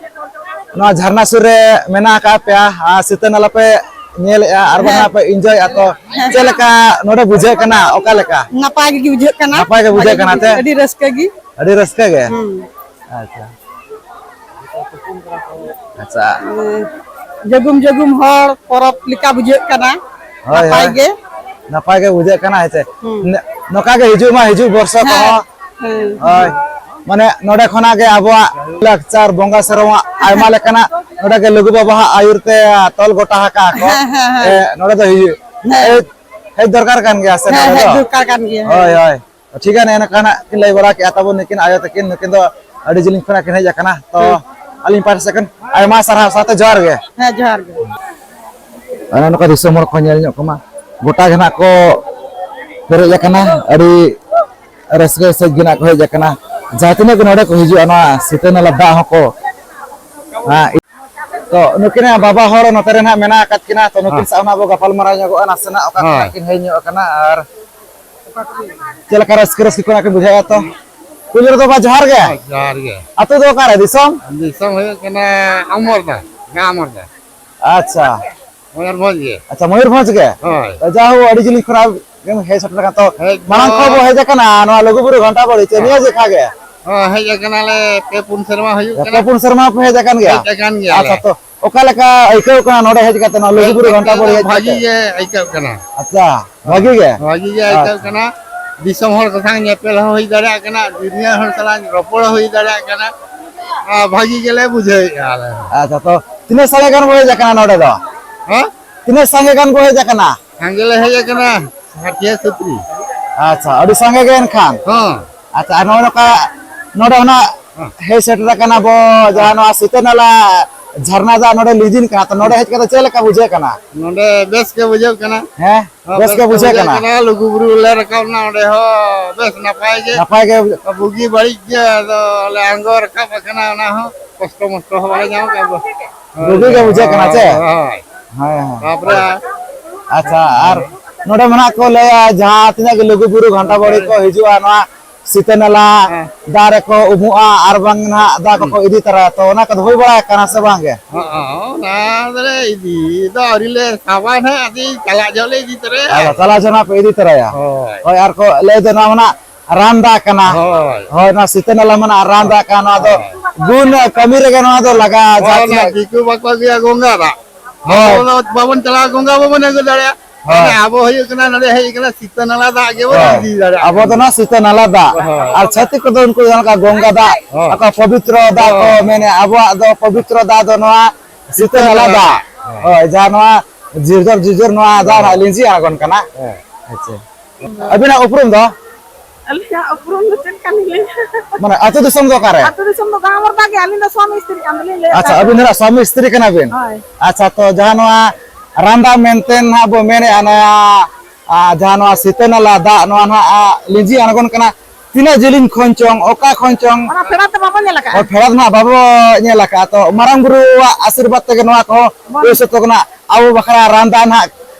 ᱱᱚᱣᱟ ᱡᱷᱟᱨᱱᱟ ᱥᱩᱨ ᱨᱮ ᱢᱮᱱᱟᱜ ᱟᱠᱟᱫ ᱯᱮᱭᱟ, ᱟᱨ ᱥᱤᱛᱟᱹ ᱱᱟᱞᱟ ᱯᱮ ᱧᱮᱞᱮᱜᱼᱟ ᱟᱨ ᱵᱟᱝ ᱦᱮᱸ᱾ ᱯᱮ ᱤᱱᱡᱚᱭᱮᱜᱼᱟ, ᱛᱚ ᱦᱮᱸ᱾ ᱪᱮᱫ ᱞᱮᱠᱟ ᱱᱚᱰᱮ ᱵᱩᱡᱷᱟᱹᱜ ᱠᱟᱱᱟ? ᱚᱠᱟ ᱞᱮᱠᱟ? ᱱᱟᱯᱟᱭ ᱜᱮ ᱵᱩᱡᱷᱟᱹᱜ ᱠᱟᱱᱟ᱾ ᱱᱟᱯᱟᱭ ᱜᱮ ᱵᱩᱡᱷᱟᱹᱜ ᱵᱷᱟᱜᱮ ᱠᱟᱱᱟ ᱜᱮ ᱛᱮ? ᱵᱩᱡᱷᱟᱹᱜ, ᱟᱹᱰᱤ ᱨᱟᱹᱥᱠᱟᱹ ᱜᱮ᱾ ᱟᱹᱰᱤ ᱨᱟᱹᱥᱠᱟᱹ ᱜᱮ? ᱦᱩᱸ᱾ ᱟᱪᱪᱷᱟ᱾ ᱟᱪᱪᱷᱟ᱾ ᱡᱟᱹᱜᱩᱢ ᱡᱟᱹᱜᱩᱢ ᱦᱚᱲ ᱯᱚᱨᱚᱵᱽ ᱞᱮᱠᱟ ᱵᱩᱡᱷᱟᱹᱜ ᱠᱟᱱᱟ᱾ ᱦᱳᱭ, ᱱᱟᱯᱟᱭ ᱦᱳᱭ᱾ ᱜᱮ᱾ ᱱᱟᱯᱟᱭ ᱜᱮ ᱵᱩᱡᱷᱟᱹᱜ ᱠᱟᱱᱟ, ᱦᱮᱸ ᱥᱮ? ᱦᱩᱸ᱾ ᱱᱚ-, ᱱᱚᱝᱠᱟ ᱜᱮ ᱦᱤᱡᱩᱜ ᱢᱟ, ᱦᱤᱡᱩᱜ ᱵᱚᱨᱥᱚ ᱦᱮᱸ᱾ ᱠᱚᱦᱚᱸ᱾ ᱦᱮᱸ᱾ ᱦᱳᱭ᱾ ᱢᱟᱱᱮ ᱱᱚᱰᱮ ᱠᱷᱚᱱᱟᱜ ᱜᱮ ᱟᱵᱚᱣᱟᱜ ᱞᱟᱠᱪᱟᱨ, ᱵᱚᱸᱜᱟ ᱥᱮᱨᱣᱟ, ᱟᱭᱢᱟ ᱞᱮᱠᱟᱱᱟᱜ ᱱᱚᱰᱮ ᱜᱮ ᱞᱩᱜᱩ ᱵᱟᱵᱟᱣᱟᱜ ᱟᱹᱭᱩᱨ ᱛᱮ ᱛᱚᱞ ᱜᱚᱴᱟ ᱟᱠᱟᱫ ᱠᱚ᱾ ᱦᱮᱸ, ᱦᱮᱸ, ᱦᱮᱸ᱾ ᱮ, ᱱᱚᱰᱮ ᱫᱚ ᱦᱤᱡᱩᱜ, ᱦᱮᱸ᱾ ᱦᱮᱡ, ᱦᱮᱡ ᱫᱚᱨᱠᱟᱨ ᱠᱟᱱ ᱜᱮᱭᱟ ᱥᱮ ᱦᱮᱸ, ᱱᱚᱰᱮ ᱦᱮᱡ ᱫᱚ? ᱫᱚᱨᱠᱟᱨ ᱠᱟᱱ ᱜᱮᱭᱟ, ᱦᱳᱭ, ᱦᱮᱸ᱾ ᱦᱳᱭ᱾ ᱴᱷᱤᱠ ᱜᱮᱭᱟ, ᱱᱮᱜᱼᱮ ᱱᱚᱝᱠᱟ ᱱᱟᱜ ᱠᱤᱱ ᱞᱟᱹᱭ ᱵᱟᱲᱟ ᱠᱮᱜᱼᱟ ᱛᱟᱵᱚᱱ ᱱᱩᱠᱤᱱ ᱟᱭᱳ ᱛᱟᱹᱠᱤᱱ, ᱱᱩᱠᱤᱱ ᱫᱚ ᱟᱹᱰᱤ ᱡᱤᱞᱤᱧ ᱠᱷᱚᱱᱟᱜ ᱠᱤᱱ ᱦᱮᱡ ᱟᱠᱟᱱᱟ᱾ ᱛᱚ, ᱦᱩᱸ᱾ ᱟᱹᱞᱤᱧ ᱯᱟᱦᱴᱟ ᱥᱮᱫ ᱠᱷᱚᱱ ᱟᱭᱢᱟ ᱥᱟᱨᱦᱟᱣ ᱥᱟᱶᱛᱮ ᱡᱚᱦᱟᱨ ᱜᱮ᱾ ᱦᱮᱸ, ᱡᱚᱦᱟᱨ ᱜᱮ᱾ ᱚᱱᱮ ᱱᱚᱝᱠᱟ ᱫᱤᱥᱚᱢ ᱦᱚᱲ ᱠᱚ ᱧᱮᱞ ᱧᱚᱜ ᱠᱚᱢᱟ, ᱜᱚᱴᱟ ᱜᱮ ᱱᱟᱜ ᱠᱚ ᱯᱮᱨᱮᱡ ᱟᱠᱟᱱᱟ, ᱟᱹᱰᱤ ᱨᱟᱹᱥᱠᱟᱹ ᱥᱟᱹᱦᱤᱡ ᱜᱮ ᱱᱟᱜ ᱠᱚ ᱦᱮᱡ ᱟᱠᱟᱱᱟ᱾ ᱡᱟᱦᱟᱸ ᱛᱤᱱᱟᱹᱜ ᱜᱮ ᱱᱚᱰᱮ ᱠᱚ ᱦᱤᱡᱩᱜᱼᱟ, ᱱᱚᱣᱟ ᱥᱤᱛᱟᱹ ᱱᱟᱞᱟ ᱫᱟᱜ ᱦᱚᱸᱠᱚ, ᱦᱮᱸ, ᱛᱚ ᱱᱩᱠᱤᱱᱟᱜ ᱵᱟᱵᱟ ᱦᱚᱲ ᱱᱚᱛᱮ ᱨᱮ ᱱᱟᱜ ᱢᱮᱱᱟᱜ ᱟᱠᱟᱫ ᱠᱤᱱᱟ, ᱛᱚ ᱱᱩᱠᱤᱱ ᱦᱮᱸ᱾ ᱥᱟᱶ ᱱᱟᱜ ᱵᱚ ᱜᱟᱯᱟᱞ ᱢᱟᱨᱟᱣ ᱧᱚᱜᱚᱜᱼᱟ, ᱱᱟᱥᱮᱱᱟᱜ ᱚᱠᱟ ᱠᱷᱚᱱᱟᱜ ᱦᱳᱭ᱾ ᱠᱤᱱ ᱦᱮᱡ ᱧᱚᱜ ᱟᱠᱟᱱᱟ ᱟᱨ ᱪᱮᱫ ᱞᱮᱠᱟ ᱨᱟᱹᱥᱠᱟᱹ, ᱨᱟᱹᱥᱠᱟᱹ ᱠᱷᱚᱱᱟᱜ ᱠᱤᱱ ᱵᱩᱡᱷᱟᱹᱣᱮᱫᱼᱟ᱾ ᱛᱚ ᱯᱩᱭᱞᱩ ᱨᱮᱫᱚ ᱵᱟ ᱡᱚᱦᱟᱨ ᱜᱮ᱾ ᱦᱳᱭ, ᱡᱚᱦᱟᱨ ᱜᱮ᱾ ᱟᱹᱛᱩ ᱫᱚ ᱚᱠᱟᱨᱮ ᱫᱤᱥᱚᱢ? ᱫᱤᱥᱚᱢ ᱦᱩᱭᱩᱜ ᱠᱟᱱᱟ ᱟᱢᱚᱨᱫᱟ, ᱜᱟᱢ ᱟᱢᱚᱨᱫᱟ᱾ ᱟᱪᱪᱷᱟ᱾ ᱢᱚᱭᱩᱨᱵᱷᱚᱸᱡᱽ ᱜᱮ᱾ ᱟᱪᱪᱷᱟ, ᱢᱚᱭᱩᱨᱵᱷᱚᱸᱡᱽ ᱜᱮ? ᱦᱳᱭ᱾ ᱡᱟ ᱦᱳ, ᱟᱹᱰᱤ ᱡᱤᱞᱤᱧ ᱠᱷᱚᱱᱟᱜ ᱜᱮᱢ ᱦᱮᱡ ᱥᱮᱴᱮᱨ ᱟᱠᱟᱱᱟ᱾ ᱛᱚ, ᱦᱮᱡ ᱫᱚ ᱢᱟᱲᱟᱝ ᱠᱷᱚᱱ ᱵᱚ ᱦᱮᱡ ᱟᱠᱟᱱᱟ ᱱᱚᱣᱟ ᱞᱩᱜᱩᱵᱩᱨᱩ ᱜᱷᱟᱱᱴᱟ ᱵᱟᱲᱤ, ᱪᱮ ᱱᱤᱭᱟᱹ ᱡᱮᱠᱷᱟ ᱜᱮ? ᱦᱳᱭ, ᱦᱮᱡ ᱟᱠᱟᱱᱟᱞᱮ, ᱯᱮ ᱯᱩᱱ ᱥᱮᱨᱢᱟ ᱦᱩᱭᱩᱜ ᱯᱮ ᱠᱟᱱᱟ᱾ ᱯᱩᱱ ᱥᱮᱨᱢᱟ ᱯᱮ ᱦᱮᱡ ᱟᱠᱟᱱ ᱜᱮᱭᱟ? ᱦᱮᱡ ᱟᱠᱟᱱ ᱜᱮᱭᱟᱞᱮ᱾ ᱟᱪᱪᱷᱟ, ᱛᱚ, ᱚᱠᱟ ᱞᱮᱠᱟ ᱟᱹᱭᱠᱟᱹᱣ ᱠᱟᱱᱟ ᱱᱚᱰᱮ ᱦᱮᱡ ᱠᱟᱛᱮ, ᱱᱚᱣᱟ ᱦᱮᱡ ᱞᱩᱜᱩᱵᱩᱨᱩ ᱠᱟᱛᱮ ᱜᱷᱟᱱᱴᱟ ᱫᱚ ᱵᱟᱲᱤ ᱦᱮᱡ ᱵᱷᱟᱹᱜᱤ ᱠᱟᱛᱮ? ᱜᱮ ᱟᱹᱭᱠᱟᱹᱜ ᱠᱟᱱᱟ᱾ ᱟᱪᱪᱷᱟ, ᱵᱷᱟᱹᱜᱤ ᱜᱮ? ᱵᱷᱟᱹᱜᱤ ᱜᱮ ᱟᱹᱭᱠᱟᱹᱜ ᱟᱪᱪᱷᱟ᱾ ᱠᱟᱱᱟ᱾ ᱫᱤᱥᱚᱢ ᱦᱚᱲ ᱠᱚ ᱥᱟᱶ ᱧᱮᱯᱮᱞ ᱦᱚᱸ ᱦᱩᱭ ᱫᱟᱲᱮᱭᱟᱜ ᱠᱟᱱᱟ, ᱫᱩᱱᱤᱭᱟᱹ ᱦᱚᱲ ᱥᱟᱞᱟᱜ ᱨᱚᱯᱚᱲ ᱦᱚᱸ ᱦᱩᱭ ᱫᱟᱲᱮᱭᱟᱜ ᱠᱟᱱᱟ᱾ ᱟᱨ ᱵᱷᱟᱹᱜᱤ ᱜᱮᱞᱮ ᱵᱩᱡᱷᱟᱹᱣᱮᱫᱼᱟ ᱟᱞᱮ ᱦᱚᱸ᱾ ᱟᱪᱪᱷᱟ, ᱛᱚ ᱛᱤᱱᱟᱹᱜ ᱥᱟᱸᱜᱮ ᱜᱟᱱ ᱵᱚ ᱦᱮᱡ ᱟᱠᱟᱱᱟ ᱱᱚᱰᱮ ᱫᱚ? ᱦᱮᱸ? ᱛᱤᱱᱟᱹᱜ ᱥᱟᱸᱜᱮ ᱜᱟᱱ ᱵᱚ ᱦᱮᱡ ᱟᱠᱟᱱᱟ? ᱥᱟᱸᱜᱮ ᱞᱮ ᱦᱮᱡ ᱟᱠᱟᱱᱟ, ᱥᱟᱴᱷᱤᱭᱟ ᱥᱚᱛᱨᱤ᱾ ᱟᱪᱪᱷᱟ, ᱟᱹᱰᱤ ᱥᱟᱸᱜᱮ ᱜᱮ ᱮᱱᱠᱷᱟᱱ᱾ ᱦᱚᱸ᱾ ᱟᱪᱪᱷᱟ, ᱟᱨ ᱱᱚᱜᱼᱚᱭ ᱱᱚᱝᱠᱟ, ᱱᱚᱰᱮ ᱦᱚᱸ ᱱᱟᱜ ᱦᱚᱸ᱾ ᱦᱮᱡ ᱥᱮᱴᱮᱨ ᱟᱠᱟᱱᱟ ᱵᱚ, ᱦᱚᱸ᱾ ᱡᱟᱦᱟᱸ ᱱᱚᱣᱟ ᱥᱤᱛᱟᱹ ᱱᱟᱞᱟ ᱡᱷᱟᱨᱱᱟ ᱫᱟᱜ ᱱᱚᱰᱮ ᱞᱤᱸᱡᱤᱱ ᱠᱟᱱᱟ, ᱛᱚ ᱱᱚᱰᱮ ᱦᱮᱡ ᱠᱟᱛᱮ ᱪᱮᱫ ᱞᱮᱠᱟ ᱵᱩᱡᱷᱟᱹᱜ ᱠᱟᱱᱟ? ᱱᱚᱰᱮ ᱵᱮᱥ ᱜᱮ ᱵᱩᱡᱷᱟᱹᱜ ᱠᱟᱱᱟ᱾ ᱦᱮᱸ? ᱦᱚᱸ, ᱵᱮᱥ ᱵᱮᱥ ᱜᱮ ᱜᱮ ᱵᱩᱡᱷᱟᱹᱜ ᱵᱩᱡᱷᱟᱹᱜ ᱠᱟᱱᱟ᱾ ᱠᱟᱱᱟ᱾ ᱞᱩᱜᱩ ᱵᱩᱨᱩ ᱞᱮ ᱨᱟᱠᱟᱵ ᱮᱱᱟ, ᱚᱸᱰᱮ ᱦᱚᱸ ᱵᱮᱥ ᱱᱟᱯᱟᱭ ᱜᱮ᱾ ᱱᱟᱯᱟᱭ ᱜᱮ ᱵᱩᱡᱷᱟᱹᱜ ᱵᱩᱜᱤ ᱵᱟᱹᱲᱤᱡ ᱜᱮ, ᱟᱫᱚ ᱞᱮ ᱟᱬᱜᱚ ᱨᱟᱠᱟᱵ ᱟᱠᱟᱱᱟ, ᱚᱱᱟ ᱦᱚᱸ ᱠᱚᱥᱴᱚ ᱢᱚᱥᱴᱚ ᱦᱚᱸ ᱵᱟᱞᱮ ᱧᱟᱢ ᱠᱟᱜᱼᱟ᱾ ᱵᱩᱜᱤ ᱜᱮ ᱵᱩᱡᱷᱟᱹᱜ ᱠᱟᱱᱟ ᱪᱮ? ᱦᱳᱭ᱾ ᱦᱳᱭ, ᱦᱳᱭ᱾ ᱛᱟᱯᱚᱨᱮ ᱟᱪᱪᱷᱟ, ᱟᱨ ᱱᱚᱰᱮ ᱢᱟ ᱱᱟᱜ ᱠᱚ ᱞᱟᱹᱭᱟ, ᱡᱟᱦᱟᱸ ᱛᱤᱱᱟᱹᱜ ᱜᱮ ᱞᱩᱜᱩ ᱵᱩᱨᱩ ᱜᱷᱟᱱᱴᱟ ᱵᱟᱲᱤ ᱠᱚ ᱦᱤᱡᱩᱜᱼᱟ, ᱱᱚᱣᱟ ᱥᱤᱛᱟᱹ ᱱᱟᱞᱟ ᱦᱮᱸ᱾ ᱫᱟᱜ ᱨᱮᱠᱚ ᱩᱢᱩᱜᱼᱟ, ᱟᱨ ᱵᱟᱝ ᱱᱟᱜ ᱫᱟᱜ ᱦᱩᱸ᱾ ᱠᱚᱠᱚ ᱤᱫᱤ ᱛᱚᱨᱟᱭᱟ, ᱛᱚ ᱚᱱᱟ ᱠᱚᱫᱚ ᱦᱩᱭ ᱵᱟᱲᱟ ᱟᱠᱟᱱᱟ ᱥᱮ ᱵᱟᱝ ᱜᱮ? ᱦᱚᱸ, ᱚᱱᱟ ᱫᱚᱞᱮ ᱤᱫᱤ ᱫᱚ ᱟᱹᱣᱨᱤ ᱞᱮ ᱥᱟᱵᱟ ᱱᱟᱜ, ᱟᱫᱚ ᱪᱟᱞᱟᱜ ᱡᱚᱦᱚᱜ ᱞᱮ ᱤᱫᱤ ᱛᱚᱨᱟᱭᱟ᱾ ᱟᱫᱚ ᱪᱟᱞᱟᱣ ᱡᱚᱦᱚᱜ ᱯᱮ ᱤᱫᱤ ᱛᱚᱨᱟᱭᱟ᱾ ᱦᱳᱭ᱾ ᱦᱳᱭ, ᱟᱨ ᱠᱚ ᱞᱟᱹᱭ ᱫᱚ ᱱᱚᱣᱟ ᱢᱟ ᱱᱟᱜ ᱨᱟᱱ ᱫᱟᱜ ᱠᱟᱱᱟ᱾ ᱦᱳᱭ᱾ ᱦᱳᱭ, ᱱᱚᱣᱟ ᱥᱤᱛᱟᱹ ᱱᱟᱞᱟ ᱢᱟ ᱱᱟᱜ ᱨᱟᱱ ᱫᱟᱜ ᱠᱟᱱᱟ, ᱱᱚᱣᱟ ᱫᱚ ᱦᱳᱭ᱾ ᱜᱩᱱ ᱠᱟᱹᱢᱤ ᱨᱮᱜᱮ ᱱᱚᱣᱟ ᱫᱚ ᱞᱟᱜᱟᱜᱼᱟ, ᱦᱳᱭ, ᱡᱟᱦᱟᱸ ᱚᱱᱟ ᱛᱤᱱᱟᱹᱜ ᱫᱤᱠᱩ ᱵᱟᱠᱚ ᱟᱹᱜᱩᱭᱟ ᱜᱚᱝᱜᱟ ᱫᱟᱜ᱾ ᱦᱳᱭ᱾ ᱟᱵᱚ ᱫᱚ ᱵᱟᱵᱚᱱ ᱪᱟᱞᱟᱜᱼᱟ, ᱜᱚᱝᱜᱟ ᱵᱟᱵᱚᱱ ᱟᱹᱜᱩ ᱫᱟᱲᱮᱭᱟᱜᱼᱟ᱾ ᱦᱳᱭ᱾ ᱟᱵᱚ ᱦᱩᱭᱩᱜ ᱠᱟᱱᱟ, ᱱᱚᱰᱮ ᱦᱮᱡ ᱠᱟᱱᱟ ᱥᱤᱛᱟᱹ ᱱᱟᱞᱟ ᱫᱟᱜ ᱜᱮᱵᱚᱱ ᱦᱳᱭ᱾ ᱤᱫᱤ ᱫᱟᱲᱮᱭᱟᱜᱼᱟ᱾ ᱟᱵᱚ ᱫᱚ ᱱᱚᱣᱟ ᱥᱤᱛᱟᱹ ᱱᱟᱞᱟ ᱫᱟᱜ᱾ ᱦᱳᱭ᱾ ᱟᱨ ᱪᱷᱟᱹᱛᱤᱠ ᱠᱚᱫᱚ ᱩᱱᱠᱩ ᱡᱟᱦᱟᱸ ᱞᱮᱠᱟ ᱜᱚᱝᱜᱟ ᱫᱟᱜ, ᱦᱳᱭ᱾ ᱚᱠᱟ ᱯᱚᱵᱤᱛᱨᱚ ᱫᱟᱜ ᱠᱚ ᱦᱳᱭ᱾ ᱢᱮᱱᱮᱫᱼᱟ, ᱟᱵᱚᱣᱟᱜ ᱫᱚ ᱯᱚᱵᱤᱛᱨᱚ ᱫᱟᱜ ᱫᱚ ᱱᱚᱣᱟ ᱥᱤᱛᱟᱹ ᱱᱟᱞᱟ ᱫᱟᱜ᱾ ᱦᱳᱭ᱾ ᱦᱳᱭ, ᱡᱟᱦᱟᱸ ᱱᱚᱣᱟ ᱡᱤᱨᱡᱚᱨ ᱡᱤᱨᱡᱚᱨ ᱱᱚᱣᱟ ᱫᱟᱜ ᱦᱟᱸᱜ ᱞᱤᱸᱡᱤ ᱟᱬᱜᱚᱱ ᱠᱟᱱᱟ᱾ ᱦᱮᱸ᱾ ᱟᱪᱪᱷᱟ᱾ ᱟᱹᱵᱤᱱᱟᱜ ᱩᱯᱨᱩᱢ ᱫᱚ? ᱟᱹᱞᱤᱧᱟᱜ ᱩᱯᱨᱩᱢ ᱫᱚ ᱪᱮᱫ ᱠᱟᱱ ᱜᱮᱞᱤᱧ? ᱢᱟᱱᱮ ᱟᱹᱛᱩ ᱫᱤᱥᱚᱢ ᱫᱚ ᱚᱠᱟᱨᱮ? ᱟᱹᱛᱩ ᱫᱤᱥᱚᱢ ᱫᱚ ᱜᱟᱢᱟᱢᱚᱨᱫᱟ ᱜᱮ, ᱟᱹᱞᱤᱧ ᱫᱚ ᱥᱣᱟᱢᱤ ᱥᱛᱨᱤ ᱠᱟᱱ ᱫᱚᱞᱤᱧ ᱞᱟᱹᱭᱮᱫ ᱟᱪᱪᱷᱟ, ᱛᱟᱦᱮᱸᱫ᱾ ᱟᱹᱵᱤᱱ ᱫᱚ ᱱᱟᱜ ᱥᱣᱟᱢᱤ ᱥᱛᱨᱤ ᱠᱟᱱᱟ ᱵᱤᱱ? ᱦᱳᱭ᱾ ᱟᱪᱪᱷᱟ, ᱛᱚ ᱡᱟᱦᱟᱸ ᱱᱚᱣᱟ ᱨᱟᱸᱫᱟ ᱢᱮᱱᱛᱮ ᱱᱟᱜ ᱵᱚ ᱢᱮᱱᱮᱫᱼᱟ, ᱱᱚᱣᱟ, ᱟ, ᱡᱟᱦᱟᱸ ᱱᱚᱣᱟ ᱥᱤᱛᱟᱹ ᱱᱟᱞᱟ ᱫᱟᱜ, ᱱᱚᱣᱟ ᱱᱟᱜ, ᱟ, ᱞᱤᱸᱡᱤ ᱟᱬᱜᱚᱱ ᱠᱟᱱᱟ, ᱛᱤᱱᱟᱹᱜ ᱡᱤᱞᱤᱧ ᱠᱷᱚᱱ ᱪᱚᱝ, ᱚᱠᱟ ᱠᱷᱚᱱ ᱪᱚᱝ? ᱚᱱᱟ ᱯᱷᱮᱰᱟᱛ ᱛᱮ ᱵᱟᱵᱚ ᱧᱮᱞ ᱟᱠᱟᱫᱼᱟ᱾ ᱦᱳᱭ, ᱯᱷᱮᱰᱟᱛ ᱱᱟᱜ ᱵᱟᱵᱚ ᱧᱮᱞ ᱟᱠᱟᱫᱼᱟ, ᱛᱚ ᱢᱟᱨᱟᱝ ᱵᱩᱨᱩᱣᱟᱜ ᱟᱥᱤᱨᱵᱟᱫᱽ ᱛᱮᱜᱮ ᱱᱚᱣᱟ ᱠᱚᱦᱚᱸ ᱵᱚᱱ ᱦᱩᱭ ᱥᱟᱹᱛ ᱠᱟᱱᱟ᱾ ᱟᱵᱚ ᱵᱟᱠᱷᱨᱟ ᱨᱟᱸᱫᱟ ᱱᱟᱜ,